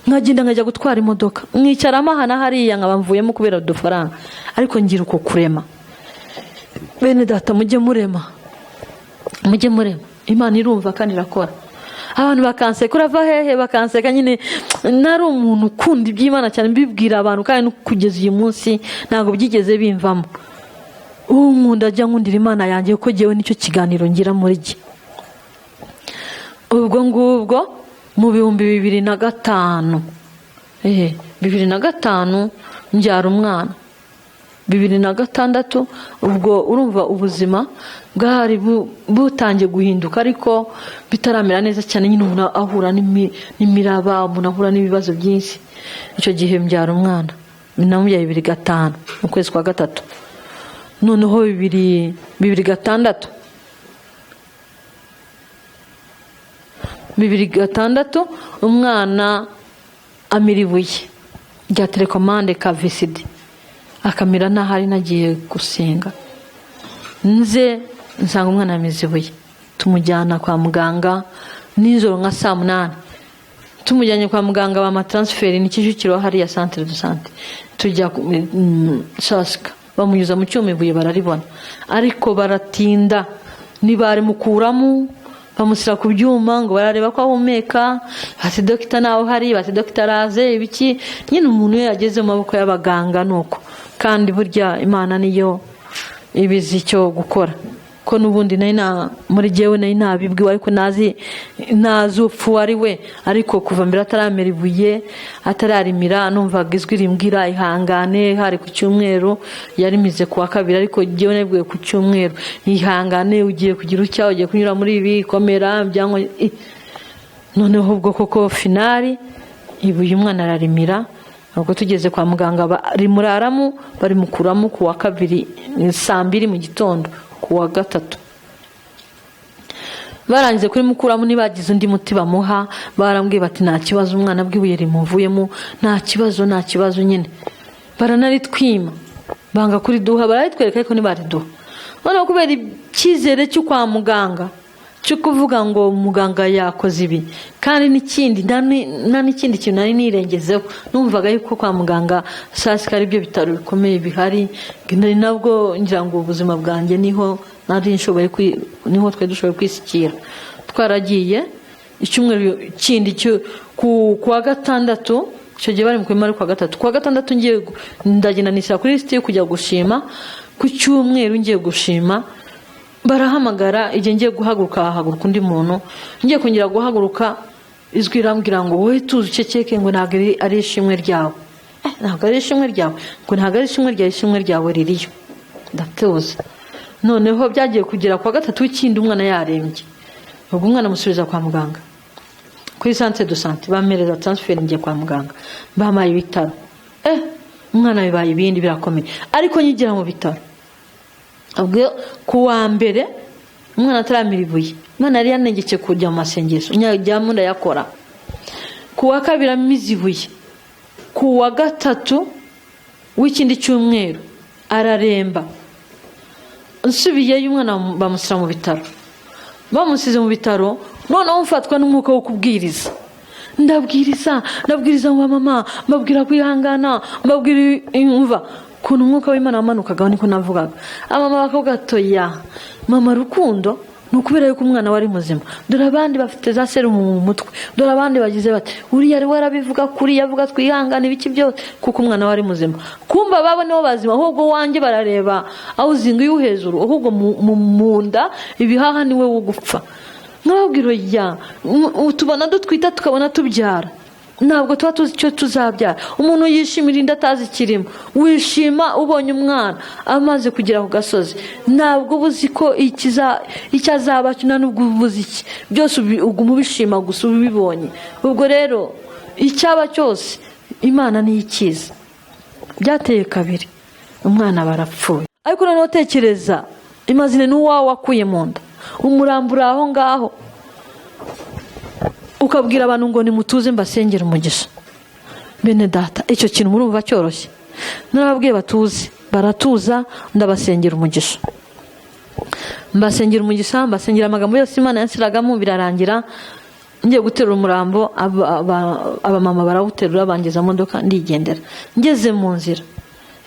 Nkagenda nkajya gutwara imodoka, nkicaramo aha na hariya, nkaba mvuyemo kubera udufaranga, ariko ngira uko kurema. Bene data mujye murema, mujye murema, Imana irumva kandi irakora. Abantu bakanseka urava hehe, bakanseka nyine. Nari umuntu ukunda iby'Imana cyane, mbibwira abantu, kandi no kugeza uyu munsi ntabwo byigeze bimvamo. Ubu nkunda ajya nkundira Imana yanjye, kuko jyewe nicyo kiganiro ngira muri jye. Ubwo ngubwo mu 2005, 2005 mbyara umwana, 2006. Ubwo urumva ubuzima bwari butangiye guhinduka, ariko bitaramera neza cyane nyine, umuntu ahura n'imiraba, umuntu ahura n'ibibazo byinshi. Icyo gihe mbyara umwana, namubyaye 2005 mu kwezi kwa gatatu, noneho 2006 2006 umwana amira ibuye rya telekomande ka VCD, akamira n'ahari nagiye gusenga, nze nsanga umwana yamize ibuye, tumujyana kwa muganga nijoro nka saa 8. Tumujyanye kwa muganga bampa transfert ni Kicukiro hariya centre de santé, tujya sasika bamunyuza mu cyuma ibuye bararibona, ariko baratinda ntibarimukuramo, bamushyira ku byuma ngo barareba ko ahumeka, bati dogita nawe uhari, bati dogita araze ibiki. Nyine umuntu iyo yageze mu maboko y'abaganga nuko, kandi burya Imana niyo ibizi icyo gukora, ko n'ubundi nari na muri jyewe nari nabibwiwe, ariko nazi upfu ari we, ariko kuva mbere ataramera ibuye atararimira, numvaga ijwi rimbwira ihangane. Hari ku cyumweru, yarimize ku wa kabiri, ariko jyewe nabibwiwe ku cyumweru, ihangane ugiye kugira utya, ugiye kunyura muri ibi, komera byangwa. Noneho ubwo koko finali ibuye umwana ararimira. Ubwo tugeze kwa muganga barimuraramo, barimukuramo ku wa kabiri saa 2 mu gitondo, ku wa gatatu barangije kuri mukuramo ntibagize undi muti bamuha, barambwiye bati nta kibazo umwana bw'ibuye rimuvuyemo, nta kibazo, nta kibazo nyine. Baranaritwima banga kuriduha, bararitwereka ariko ntibariduha. Noneho kubera icyizere cyo kwa muganga cyo kuvuga ngo muganga yakoze ibi, kandi n'ikindi nta n'ikindi kintu nari nirengezeho, numvaga yuko kwa muganga sasika ari byo bitaro bikomeye bihari, nari nabwo ngira ngo ubuzima bwanjye niho nari nshoboye, niho twari dushoboye kwisukira. Twaragiye icyumweru kindi ku wa gatandatu, icyo gihe bari mu kwima ari ku wa gatatu, ku wa gatandatu ngiye ndagenda nishyira kuri lisiti yo kujya gushima, ku cyumweru ngiye gushima barahamagara, igihe ngiye guhaguruka hahaguruka undi muntu, ngiye kongera guhaguruka ijwi rirambwira ngo wowe tuzi uceceke, ngo ntabwo ari ishimwe ryawe, ntabwo ari ishimwe ryawe, ngo ntabwo ari ishimwe ryawe, ishimwe ryawe ririyo. Ndatuza. Noneho byagiye kugera ku wa gatatu w'ikindi umwana yarembye, ubwo umwana amusubiza kwa muganga kuri centre de santé, bampereza transfert ngiye kwa muganga, bampaye ibitaro, umwana bibaye ibindi birakomeye. Ariko nkigera mu bitaro ubwo ku wa mbere umwana ataramira ibuye, umwana yari yanegetse kujya mu masengesho, njyamo ndayakora. Ku wa kabiri amize ibuye, ku wa gatatu w'ikindi cyumweru araremba. Nsubiyeyo umwana bamushyira mu bitaro, bamusize mu bitaro, noneho mfatwa n'umwuka wo kubwiriza, ndabwiriza ndabwiriza ngo mama, mbabwira kwihangana, mbabwira imva ukuntu umwuka w'Imana wamanukagaho, niko navugaga. Abamama bakavuga toya mama Rukundo ni ukubera yuko umwana wari muzima, dore abandi bafite za serumu mu mutwe, dore abandi bagize bati uriya ari warabivuga kuri yavuga twihangane ibiki byose, kuko umwana wari muzima. Kumva babo nibo bazima, ahubwo wanjye barareba aho uzinga iyo hejuru, ahubwo mu nda ibihaha niwe wo gupfa. Nkababwira ya tubona dutwita tukabona tubyara, ntabwo tuba tuzi icyo tuzabyara. Umuntu yishimira inda atazi ikirimo, wishima ubonye umwana amaze kugera ku gasozi, ntabwo uba uzi ko icyo azaba cyo, nubwo uba uzi iki byose uguma ubishima gusa ubibonye. Ubwo rero icyaba cyose Imana niyo ikiza. Byateye kabiri umwana barapfuye, ariko noneho tekereza imazine n'uwawe wakuye mu nda, umurambura aho ngaho ukabwira abantu ngo nimutuze mbasengere umugisha. Bene data, icyo kintu murumva cyoroshye? Narababwiye batuze, baratuza, ndabasengera umugisha, mbasengera umugisha, mbasengera amagambo yose Imana yansiragamo, birarangira. Ngiye guterura umurambo, abamama barawuterura bangeza modoka, ndigendera. Ngeze mu nzira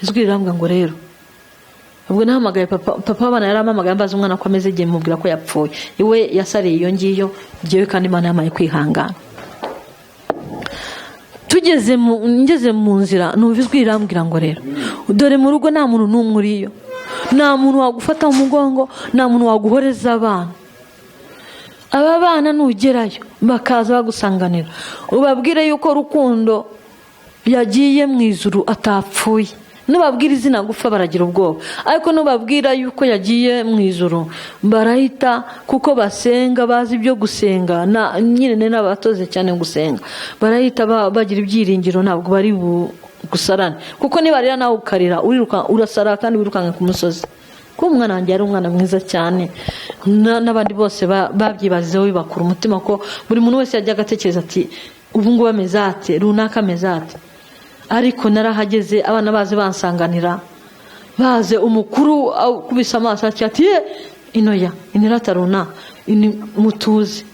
ijwi rirambwira ngo rero, ubwo nahamagaye papa, papa w'abana yarampamagaye ambaza umwana ko ameze, igihe mubwira ko yapfuye, iwe yasariye iyo ngiyo, njyewe kandi Imana yamaye kwihangana. Tugeze ngeze mu nzira numva ijwi rirambwira ngo rero dore mu rugo nta muntu n'umwe uriyo, nta muntu wagufata mu mugongo, nta muntu waguhoreza abana. Aba bana nugerayo bakaza bagusanganira, ubabwire yuko Rukundo yagiye mu ijuru atapfuye. Nubabwira izina gupfa baragira ubwoba, ariko nubabwira yuko yagiye mu ijuru barahita, kuko basenga bazi ibyo gusenga, na nyine n'abatoze cyane gusenga, barahita bagira ibyiringiro, ntabwo bari gusarane, kuko nibarira nawe ukarira uriruka, urasara kandi wirukanka ku musozi. Kuko umwana wanjye yari umwana mwiza cyane, n'abandi bose babyibazizeho bibakura umutima, ko buri muntu wese yajyaga atekereza ati ubu ngubu ameze ate, runaka ameze ate. Ariko narahageze abana baze bansanganira, baze umukuru akubise amaso ati inoya inirata runa ini mutuze,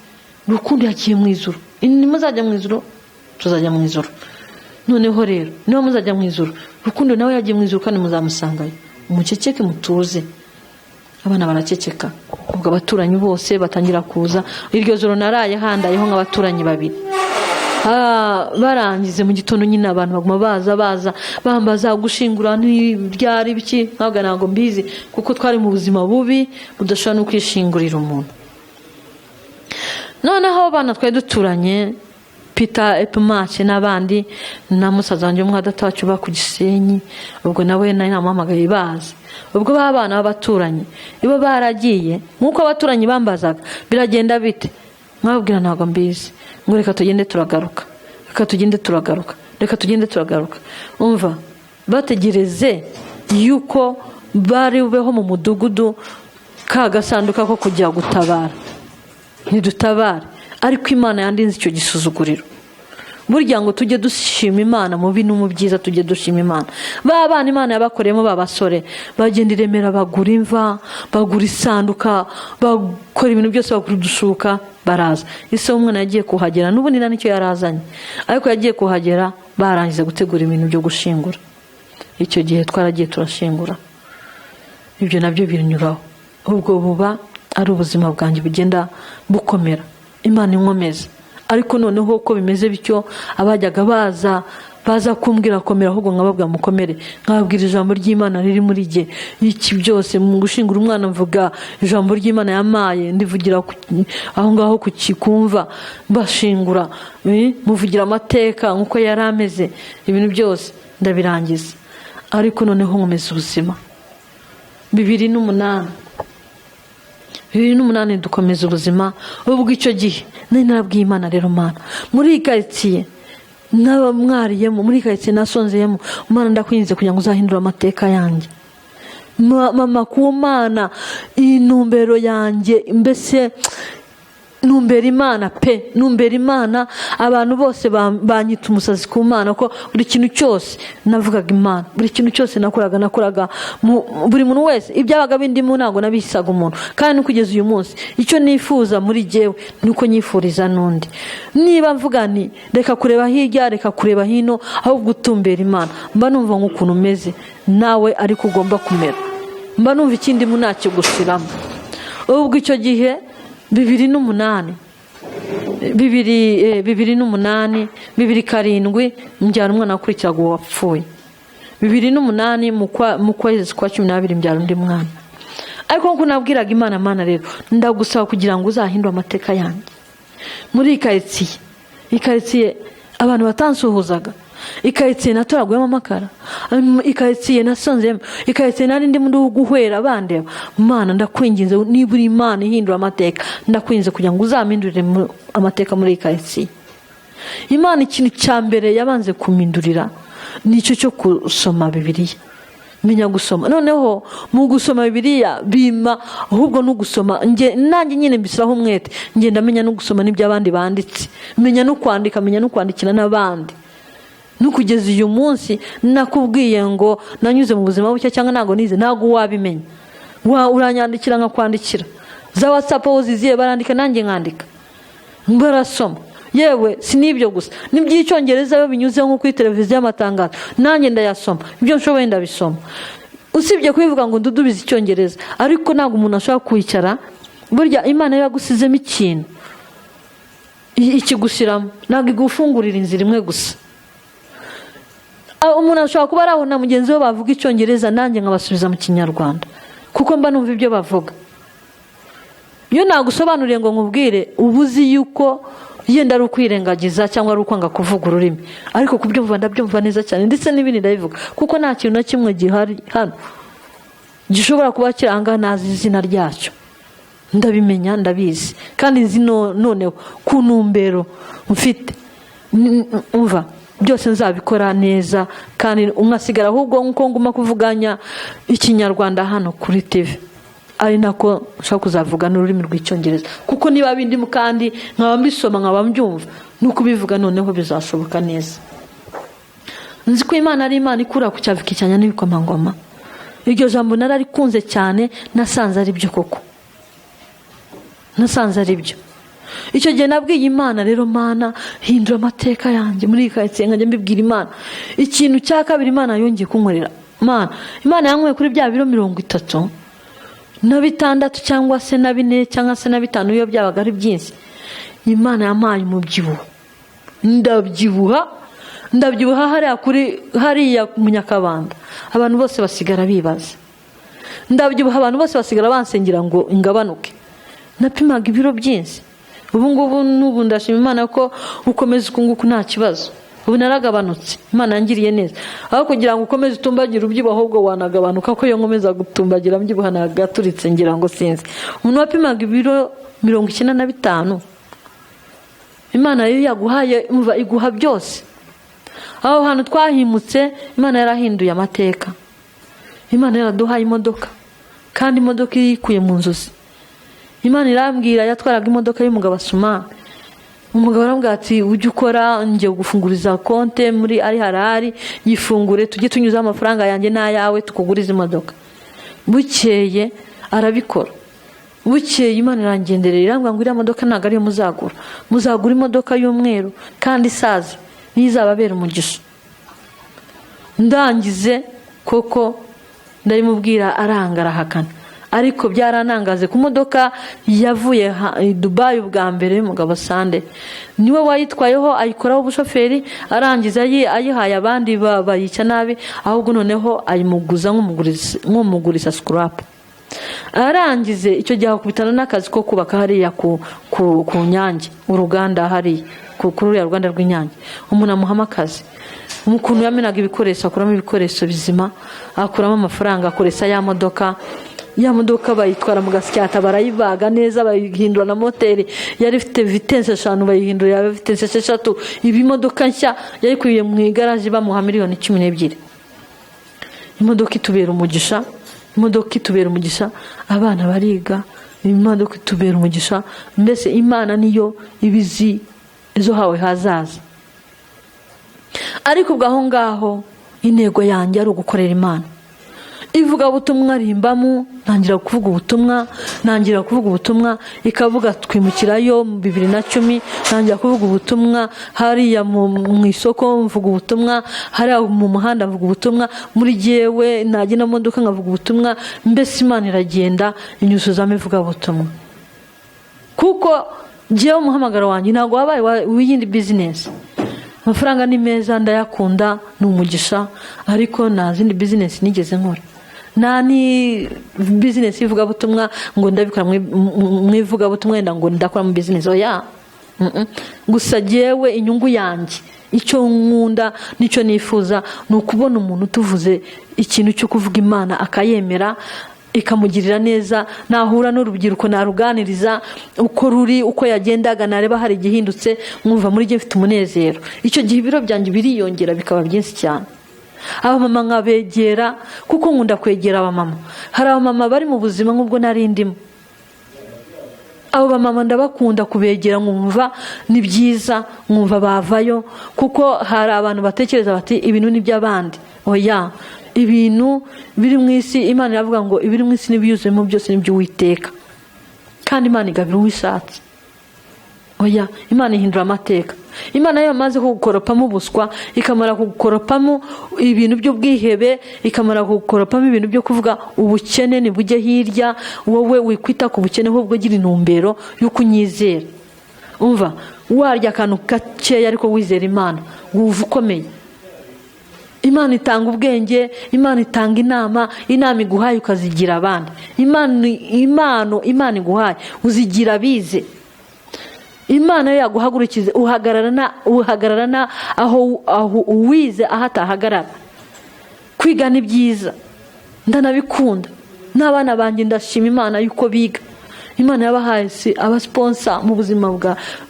Rukundo yagiye mu ijuru, ini muzajya mu ijuru, tuzajya mu ijuru. Noneho rero niba muzajya mu ijuru, Rukundo nawe yagiye mu ijuru kandi muzamusangayo, umuceceke mutuze. Abana baraceceka. Ubwo abaturanyi bose batangira kuza. Iryo joro naraye handayeho nk'abaturanyi babiri. Barangize mu gitondo nyine abantu baguma baza bambaza gushingura ntibyari biki, ntabwo ntabwo mbizi, kuko twari mu buzima bubi budashobora no kwishingurira umuntu. Noneho abana twari duturanye, Peter Epmache n'abandi, na musaza wanjye umwe adatacu ba ku Gisenyi, ubwo nawe nari namuhamagaye baza. Ubwo babana b'abaturanyi ibo baragiye, nkuko abaturanyi bambazaga biragenda bite, mwabwira ntabwo mbizi, ngo reka tugende turagaruka, reka tugende turagaruka, reka tugende turagaruka. Umva bategereze yuko bari bubeho mu mudugudu ka gasanduka ko kujya gutabara, ntidutabare. Ariko Imana yandinze icyo gisuzuguriro. Burya ngo tujye dushima Imana mu bi no mu byiza, tujye dushima Imana. Ba bana Imana yabakoreyemo ba basore, bagenda i Remera bagura imva, bagura isanduka, bakora ibintu byose, bagura udushuka, baraza. Ise w'umwana yagiye kuhagera, n'ubundi nta nicyo yarazanye, ariko yagiye kuhagera barangiza gutegura ibintu byo gushingura. Icyo gihe twaragiye turashingura, ibyo nabyo binyuraho. Ubwo buba ari ubuzima bwanjye bugenda bukomera, Imana inkomeza. Ariko noneho uko bimeze bityo, abajyaga baza kumbwira komera, ahubwo nkababwira mukomere, nkababwira ijambo ry'Imana riri muri jye. Iki byose mu gushingura umwana mvuga ijambo ry'Imana yamaye, ndivugira aho ngaho ku kikumva, mbashingura, muvugira amateka nkuko yari ameze, ibintu byose ndabirangiza. Ariko noneho nkomeza ubuzima. 2008 dukomeza ubuzima. Ubwo icyo gihe nari narabwiye Imana rero, Mana muri karitsiye n'abamwariyemo, muri karitsiye nasonzeyemo, Mana ndakwinginze kugira ngo uzahindure amateka yanjye. Mama ku Mana intumbero yanjye, mbese numbera Imana pe, numbera Imana. Abantu bose banyita umusazi ku Mana, ko buri kintu cyose navugaga Imana, buri kintu cyose nakoraga buri muntu wese ibyabaga bindimo ntabwo nabisaga umuntu. Kandi no kugeza uyu munsi icyo nifuza muri jyewe nuko nyifuriza n'undi. Niba mvuga nti reka kureba hirya, reka kureba hino, ahubwo utumbera Imana, mba numva nk'ukuntu umeze nawe ariko ugomba kumera, mba numva ikindi mu nakigushiramo. Ubwo icyo gihe 2008, 2008, 2007 mbyara umwana wakurikiraga uwo wapfuye. 2008 mu kwezi kwa 12 mbyara undi mwana. Ariko nkuko nabwiraga Imana, Mana rero ndagusaba kugira ngo uzahindure amateka yanjye. Muri ikaritsiye abantu batansuhuzaga, ikaritsiye natoraguyemo amakara, ikaritsiye nasonzeyemo, ikaritsiye nari ndimo guhwera bandeba. Mana ndakwinginze, niba uri Imana ihindura amateka, ndakwinginze kugira ngo uzampindurire amateka muri ikaritsiye. Imana ikintu cya mbere yabanze kumindurira nicyo cyo gusoma Bibiliya, menya gusoma. Noneho mu gusoma Bibiliya bima ahubwo no gusoma nanjye nyine mbisiraho umwete, ngenda menya no gusoma n'ibyo abandi banditse, menya no kwandika, menya no kwandikira n'abandi. Nukugeza uyu munsi nakubwiye ngo nanyuze mu buzima bushya cyangwa ntago nize, ntago wabimenya. Uranyandikira nkakwandikira, za WhatsApp aho ziziye barandika nanjye nkandika, barasoma. Yewe si n'ibyo gusa, n'iby'icyongereza iyo binyuze nko kuri televiziyo y'amatangazo nanjye ndayasoma, ibyo nshoboye ndabisoma. Usibye kubivuga ngo ndudubize icyongereza, ariko ntabwo umuntu ashobora kwicara. Burya Imana yagusizemo ikintu ikigushyiramo, ntabwo igufungurira inzira imwe gusa. Umuntu ashobora kuba ari aho na mugenzi we bavuga icyongereza nanjye nkabasubiza mu kinyarwanda, kuko mba numva ibyo bavuga. Iyo nagusobanuriye ngo nkubwire, uba uzi yuko yenda ari ukwirengagiza cyangwa ari ukwanga kuvuga ururimi, ariko kubyumva ndabyumva neza cyane, ndetse n'ibindi ndabivuga, kuko nta kintu na kimwe gihari hano gishobora kuba kiranga nazi izina ryacyo. Ndabimenya, ndabizi, kandi nzi noneho ku ntumbero mfite. Umva Byose nzabikora neza, kandi umwasigara ahubwo nkuko nguma kuvuganya ikinyarwanda hano kuri TV, ari nako nshaka kuzavuga n'ururimi rw'icyongereza, kuko niba bindimo kandi nkaba mbisoma nkaba mbyumva nuko ubivuga noneho bizashoboka neza. Nzi ko Imana ari Imana ikura ku cyavu ikicyanya n'ibikomangoma. Iryo jambo nararikunze cyane, nasanze ari byo koko, nasanze ari byo. Icyo gihe nabwiye Imana rero, Mana hindura amateka yanjye muri iyi karitsiye, nkajya mbibwira Imana. Ikintu cya kabiri Imana yongeye kunkorera, Imana yankuye kuri bya biro 36 cyangwa se na 4 cyangwa se na 5, iyo byabaga ari byinshi. Imana yampaye umubyibuho, ndabyibuha hariya kuri hariya mu Nyakabanda, abantu bose basigara bibaza. Ndabyibuha abantu bose basigara bansengera ngo ingabanuke. Napimaga ibiro byinshi. Ubu ngubu n'ubu ndashima Imana ko ukomeza uku nguku nta kibazo. Ubu naragabanutse, Imana yangiriye neza. Aho kugira ngo ukomeze utumbagire ubyibuha, ahubwo wanagabanuka, ko iyo nkomeza gutumbagira mbyibuha nagaturitse ngira ngo sinzi. Umuntu wapimaga ibiro 95, Imana yo yaguhaye iguha byose. Aho hantu twahimutse Imana yarahinduye amateka. Imana yaraduhaye imodoka, kandi imodoka irikuye mu nzozi. Imana irambwira, yatwaraga imodoka y'umugabo Asuma. Umugabo arambwira ati ujye ukora, ngiye gufunguriza konte muri ari harari, yifungure tujye tunyuza amafaranga yanjye n'ayawe tukuguriza imodoka. Bukeye arabikora. Bukeye Imana irangenderera irambwira ngo iriya modoka ntabwo ariyo muzagura, muzagura imodoka y'umweru kandi isaze, niyo izababera umugisha. Ndangize koko ndabimubwira, aranga arahakana. Ariko byaranangaze ku modoka yavuye Dubai ubwa mbere y'umugabo Sande, niwe wayitwayeho ayikoraho ubushoferi, arangiza ayihaye abandi bayica nabi, ahubwo noneho ayimuguza nk'umuguriza scrap. Arangize icyo gihe akubitana n'akazi ko kubaka hariya ku Nyange, uruganda hariya kuri ruriya ruganda rw'Inyange. Umuntu amuhama akazi, ukuntu yamenaga ibikoresho, akuramo ibikoresho bizima, akuramo amafaranga, akoresha ya modoka. Ya modoka bayitwara mu Gasyata, barayibaga neza, bayihindura na moteri yari ifite vitesse 5 bayihindura ya vitesse 6. Ibi modoka nshya yayikuye mu igaraje bamuha miliyoni 12. Imodoka itubera umugisha, imodoka itubera umugisha, abana bariga, imodoka itubera umugisha. Mbese Imana niyo ibizi ejo hawe hazaza. Ariko ubwo aho ngaho intego yanjye ari ugukorera Imana. Ivugabutumwa rimbamu, ntangira kuvuga ubutumwa, ntangira kuvuga ubutumwa, ikavuga twimukirayo mu 2010, ntangira kuvuga ubutumwa hariya mu isoko mvuga ubutumwa, hariya mu muhanda mvuga ubutumwa, muri jewe nagenda mu modoka nkavuga ubutumwa. Mbese Imana iragenda inyuzuzamo ivugabutumwa, kuko jewe umuhamagaro wanjye ntabwo wabaye w'iyindi business. Amafaranga ni meza ndayakunda, ni umugisha, ariko nta zindi business nigeze nkora. Nta ni business y'ivugabutumwa ngo ndabikora mu ivugabutumwa wenda ngo ndakora mu business, oya. Gusa jewe inyungu yanjye, icyo nkunda nicyo nifuza, ni ukubona umuntu utuvuze ikintu cyo kuvuga Imana akayemera, ikamugirira neza. Nahura n'urubyiruko naruganiriza uko ruri, uko yagendaga, nareba hari igihindutse, mwumva muri jye mfite umunezero. Icyo gihe ibiro byanjye biriyongera bikaba byinshi cyane. Abamama nkabegera, kuko nkunda kwegera abamama. Hari abamama bari mu buzima nk'ubwo nari ndimo. Abo bamama ndabakunda kubegera, nkumva ni byiza, nkumva bavayo, kuko hari abantu batekereza bati ibintu ni by'abandi. Oya, ibintu biri mu isi, Imana iravuga ngo ibiri mu isi n'ibiyuzuyemo byose ni iby'Uwiteka, kandi Imana igabira uwishatse. Oya, Imana ihindura amateka. Imana yo yamaze kugukoropamo ubuswa, ikamara kugukoropamo ibintu by'ubwihebe, ikamara kugukoropamo ibintu byo kuvuga ubukene nibujye hirya, wowe wikwita ku bukene ahubwo gira intumbero y'uko unyizera. Umva, warya akantu gakeya ariko wizera Imana, wumva ukomeye. Imana itanga ubwenge, Imana itanga inama, inama iguhaye ukazigira abandi. Imana iguhaye uzigira abize. Imana yo yaguhagurukize, uhagararana aho uwize aho atahagarara. Kwiga ni byiza, ndanabikunda, n'abana banjye ndashima Imana yuko biga. Imana yabahaye abasponsa mu buzima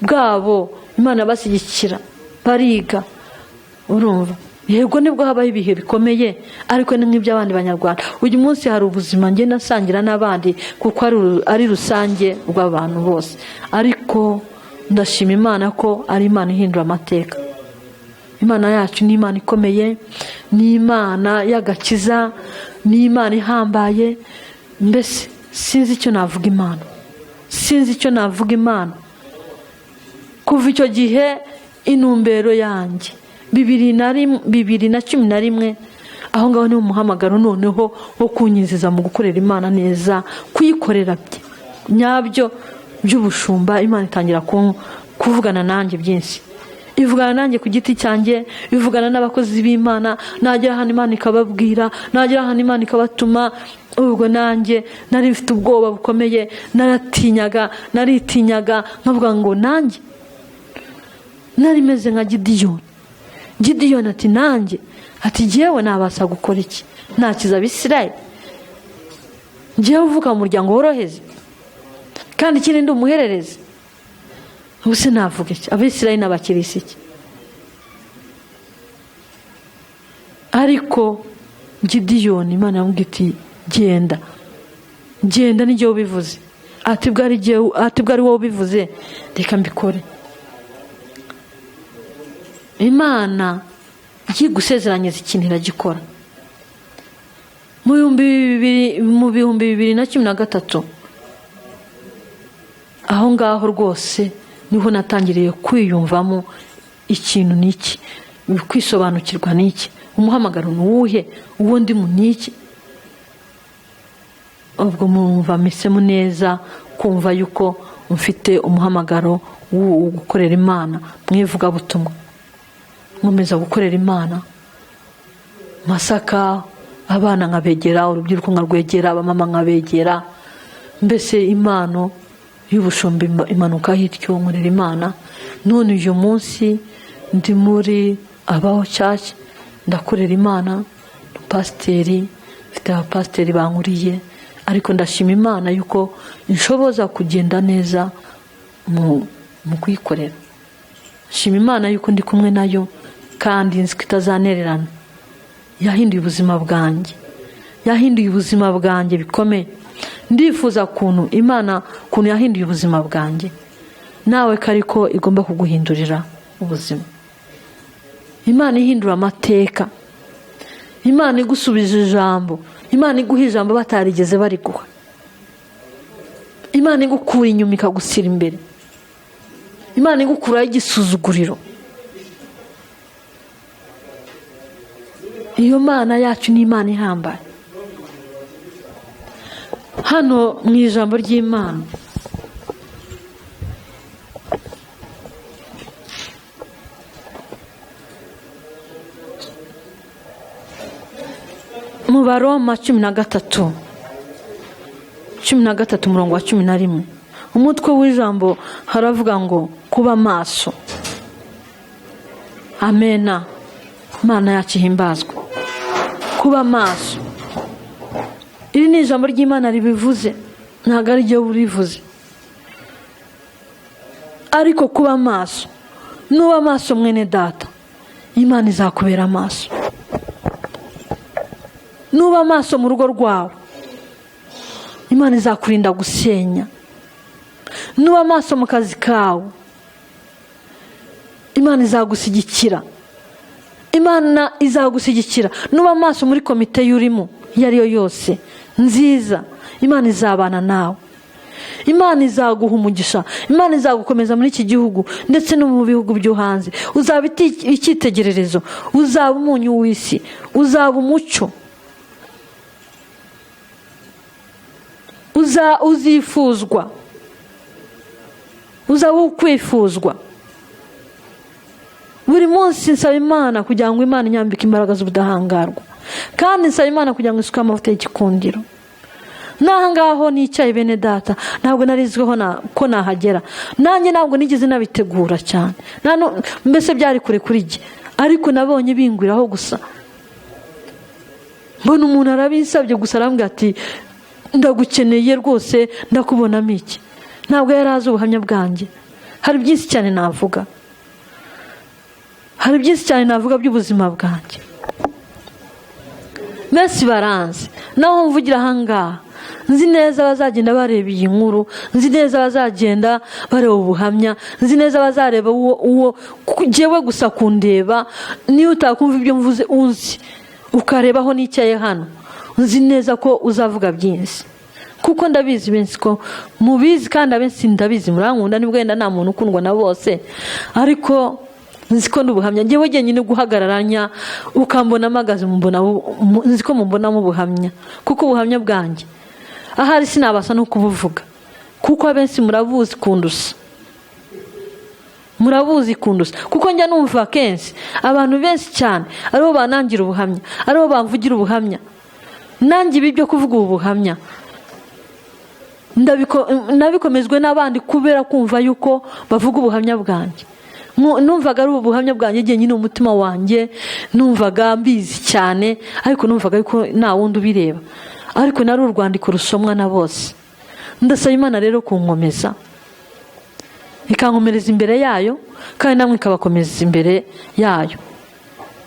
bwabo, Imana yabashyigikira bariga. Urumva yego nibwo habaho ibihe bikomeye, ariko ni nk'iby'abandi banyarwanda. Uyu munsi hari ubuzima ngenda nsangira n'abandi kuko ari rusange rw'abantu bose, ariko ndashima Imana ko ari Imana ihindura amateka. Imana yacu ni Imana ikomeye, ni Imana y'agakiza, ni Imana ihambaye. Mbese sinzi icyo navuga Imana, sinzi icyo navuga Imana. Kuva icyo gihe intumbero yanjye 2011, aho ngaho ni umuhamagaro noneho wo kunyinjiza mu gukorera Imana neza, kuyikorera nyabyo by'ubushumba. Imana itangira kuvugana nanjye byinshi, ivugana nanjye ku giti cyanjye, ivugana n'abakozi b'Imana. Nagera ahantu Imana ikababwira, nagera ahantu Imana ikabatuma. Ubwo nanjye nari mfite ubwoba bukomeye, naratinyaga, naritinyaga, nkavuga ngo nanjye nari meze nka Gidiyoni. Gidiyoni ati nanjye, ati jyewe nabasha gukora iki? Nakiza Abisirayeli? Njyewe uvuka mu muryango woroheje kandi ikindi ndi umuhererezi, ubuse navuga iki? Abisirayeli n'abakirisi iki? Ariko Gidiyoni Imana yamubwiye iti genda, genda, ni jyewe ubivuze. Ati bwo ari wowe ubivuze, reka mbikore. Imana ikigusezeranyiriza ikintu iragikora. Mu 2013 aho ngaho rwose niho natangiriye kwiyumvamo ikintu n'iki, kwisobanukirwa n'iki, umuhamagaro ni uwuhe, uwo ndi mu n'iki. Ubwo mwumva mpisemo neza kumva yuko mfite umuhamagaro wo gukorera Imana mu ivugabutumwa. Nkomeza gukorera Imana Masaka, abana nkabegera, urubyiruko nkarwegera, abamama nkabegera, mbese impano y'ubushumba imanuka hityo, nkorera Imana. None uyu munsi ndi muri Abaho Church, ndakorera Imana, pasiteri, mfite abapasiteri bankuriye, ariko ndashima Imana yuko inshoboza kugenda neza mu kuyikorera. Shima Imana yuko ndi kumwe nayo kandi nzi ko itazanererana. Yahinduye ubuzima bwanjye, yahinduye ubuzima bwanjye bikomeye. Ndifuza kuntu Imana kuntu yahinduye ubuzima bwanjye, nawe kariko igomba kuguhindurira ubuzima. Imana ihindura amateka, Imana igusubiza ijambo, Imana iguha ijambo batarigeze bariguha, Imana igukura inyuma ikagusira imbere, Imana igukuraho igisuzuguriro. Iyo Mana yacu ni Imana ihambaye. Hano mu ijambo ry'Imana mu Baroma 13 umurongo wa 11, umutwe w'ijambo haravuga ngo kuba maso. Amena. Imana yacu ihimbazwe. Kuba maso, iri ni ijambo ry'Imana ribivuze, ntabwo ari ryo urivuze. Ariko kuba maso, nuba maso mwene data, Imana izakubera maso. Nuba maso mu rugo rwawe, Imana izakurinda gusenya. Nuba maso mu kazi kawe, Imana izagushyigikira. Imana izagushyigikira. Nuba maso muri komite y'urimo iyo ari yo yose nziza, Imana izabana nawe. Imana izaguha umugisha, Imana izagukomeza muri iki gihugu ndetse no mu bihugu byo hanze. Uzaba icyitegererezo, uzaba umunyu w'isi, uzaba umucyo, uzifuzwa, uzaba ukwifuzwa. Buri munsi nsaba Imana kugira ngo Imana inyambike imbaraga z'ubudahangarwa, kandi nsaba Imana kugira ngo isuke amavuta y'igikundiro. N'aha ngaho nicaye bene data, ntabwo narizweho ko nahagera, nanjye ntabwo nigeze nabitegura cyane, mbese byari kure kuri jye, ariko nabonye bingwiraho gusa. Mbona umuntu arabinsabye gusa, arambwira ati ndagukeneye rwose, ndakubonamo iki. Ntabwo yari azi ubuhamya bwanjye. Hari byinshi cyane navuga, Hari byinshi cyane navuga by'ubuzima bwanjye. Benshi baranzi, naho mvugira ahangaha nzi neza bazagenda bareba iyi nkuru, nzi neza bazagenda bareba ubuhamya, nzi neza bazareba uwo jyewe gusa kundeba. Niyo utakumva ibyo mvuze, unzi ukareba aho nicaye hano, nzi neza ko uzavuga byinshi, kuko ndabizi benshi ko mubizi, kandi abenshi ndabizi murankunda. Nibwo wenda nta muntu ukundwa na bose, ariko nzi ko n'ubuhamya njyewe jyenyine guhagararanya ukambona mpagaze, nzi ko mumbonamo ubuhamya, kuko ubuhamya bwanjye ahari sinabasha no kubuvuga, kuko abenshi murabuzi kundusa, murabuzi kundusa, kuko njya numva kenshi abantu benshi cyane aribo banangira ubuhamya, aribo bamvugira ubuhamya. Nanjye ibi byo kuvuga ubu buhamya nabikomejwe n'abandi, kubera kumva yuko bavuga ubuhamya bwanjye. Numvaga ari ubuhamya bwanjye jyenyine, umutima wanjye numvaga mbizi cyane, ariko numvaga yuko nta wundi ubireba, ariko nari urwandiko rusomwa na bose. Ndasaba Imana rero kunkomeza, ikankomereza imbere yayo, kandi namwe ikabakomeza imbere yayo.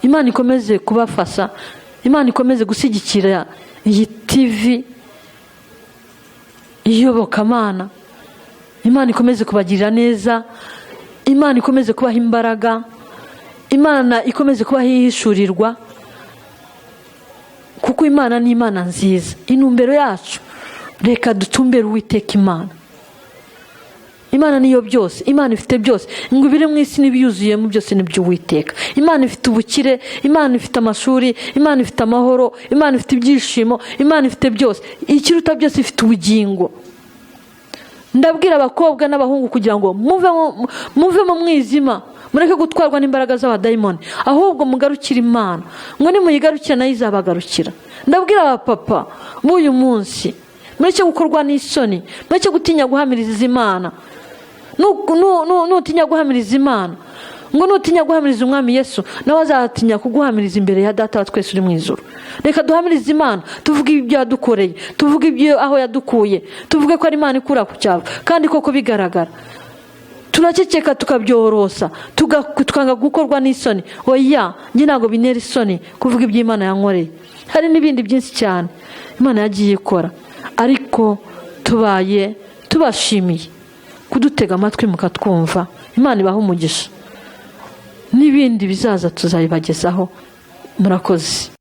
Imana ikomeze kubafasha, Imana ikomeze gushyigikira iyi TV iyobokamana. Imana ikomeze kubagirira neza, Imana ikomeze kubaha imbaraga, Imana ikomeze kubaha ihishurirwa, kuko Imana ni Imana nziza. Intumbero yacu, reka dutumbere Uwiteka Imana. Imana niyo byose, Imana ifite byose, ngo ibiri mu isi n'ibiyuzuyemo byose ni iby'Uwiteka. Imana ifite ubukire, Imana ifite amashuri, Imana ifite amahoro, Imana ifite ibyishimo, Imana ifite byose. Ikiruta byose, ifite ubugingo. Ndabwira abakobwa n'abahungu kugira ngo muve mu mwijima, mureke gutwarwa n'imbaraga z'abadayimoni, ahubwo mugarukire Imana, ngo nimuyigarukira nayo izabagarukira. Ndabwira abapapa b'uyu munsi, mureke gukorwa n'isoni, mureke gutinya guhamiriza Imana. Nutinya guhamiriza Imana, ngo nutinya guhamiriza Umwami Yesu, nawe azatinya kuguhamiriza imbere ya Data wa twese uri mu ijuru. Reka duhamirize Imana, tuvuge ibyo yadukoreye, tuvuge ibyo aho yadukuye, tuvuge ko ari Imana ikura ku cyaro, kandi koko bigaragara. Turaceceka, tukabyorosa, tukanga gukorwa n'isoni. Oya, njye ntabwo bintera isoni kuvuga ibyo Imana yankoreye. Hari n'ibindi byinshi cyane Imana yagiye ikora, ariko tubaye tubashimiye kudutega amatwi mukatwumva. Imana ibaha umugisha, n'ibindi bizaza tuzabibagezaho. Murakoze.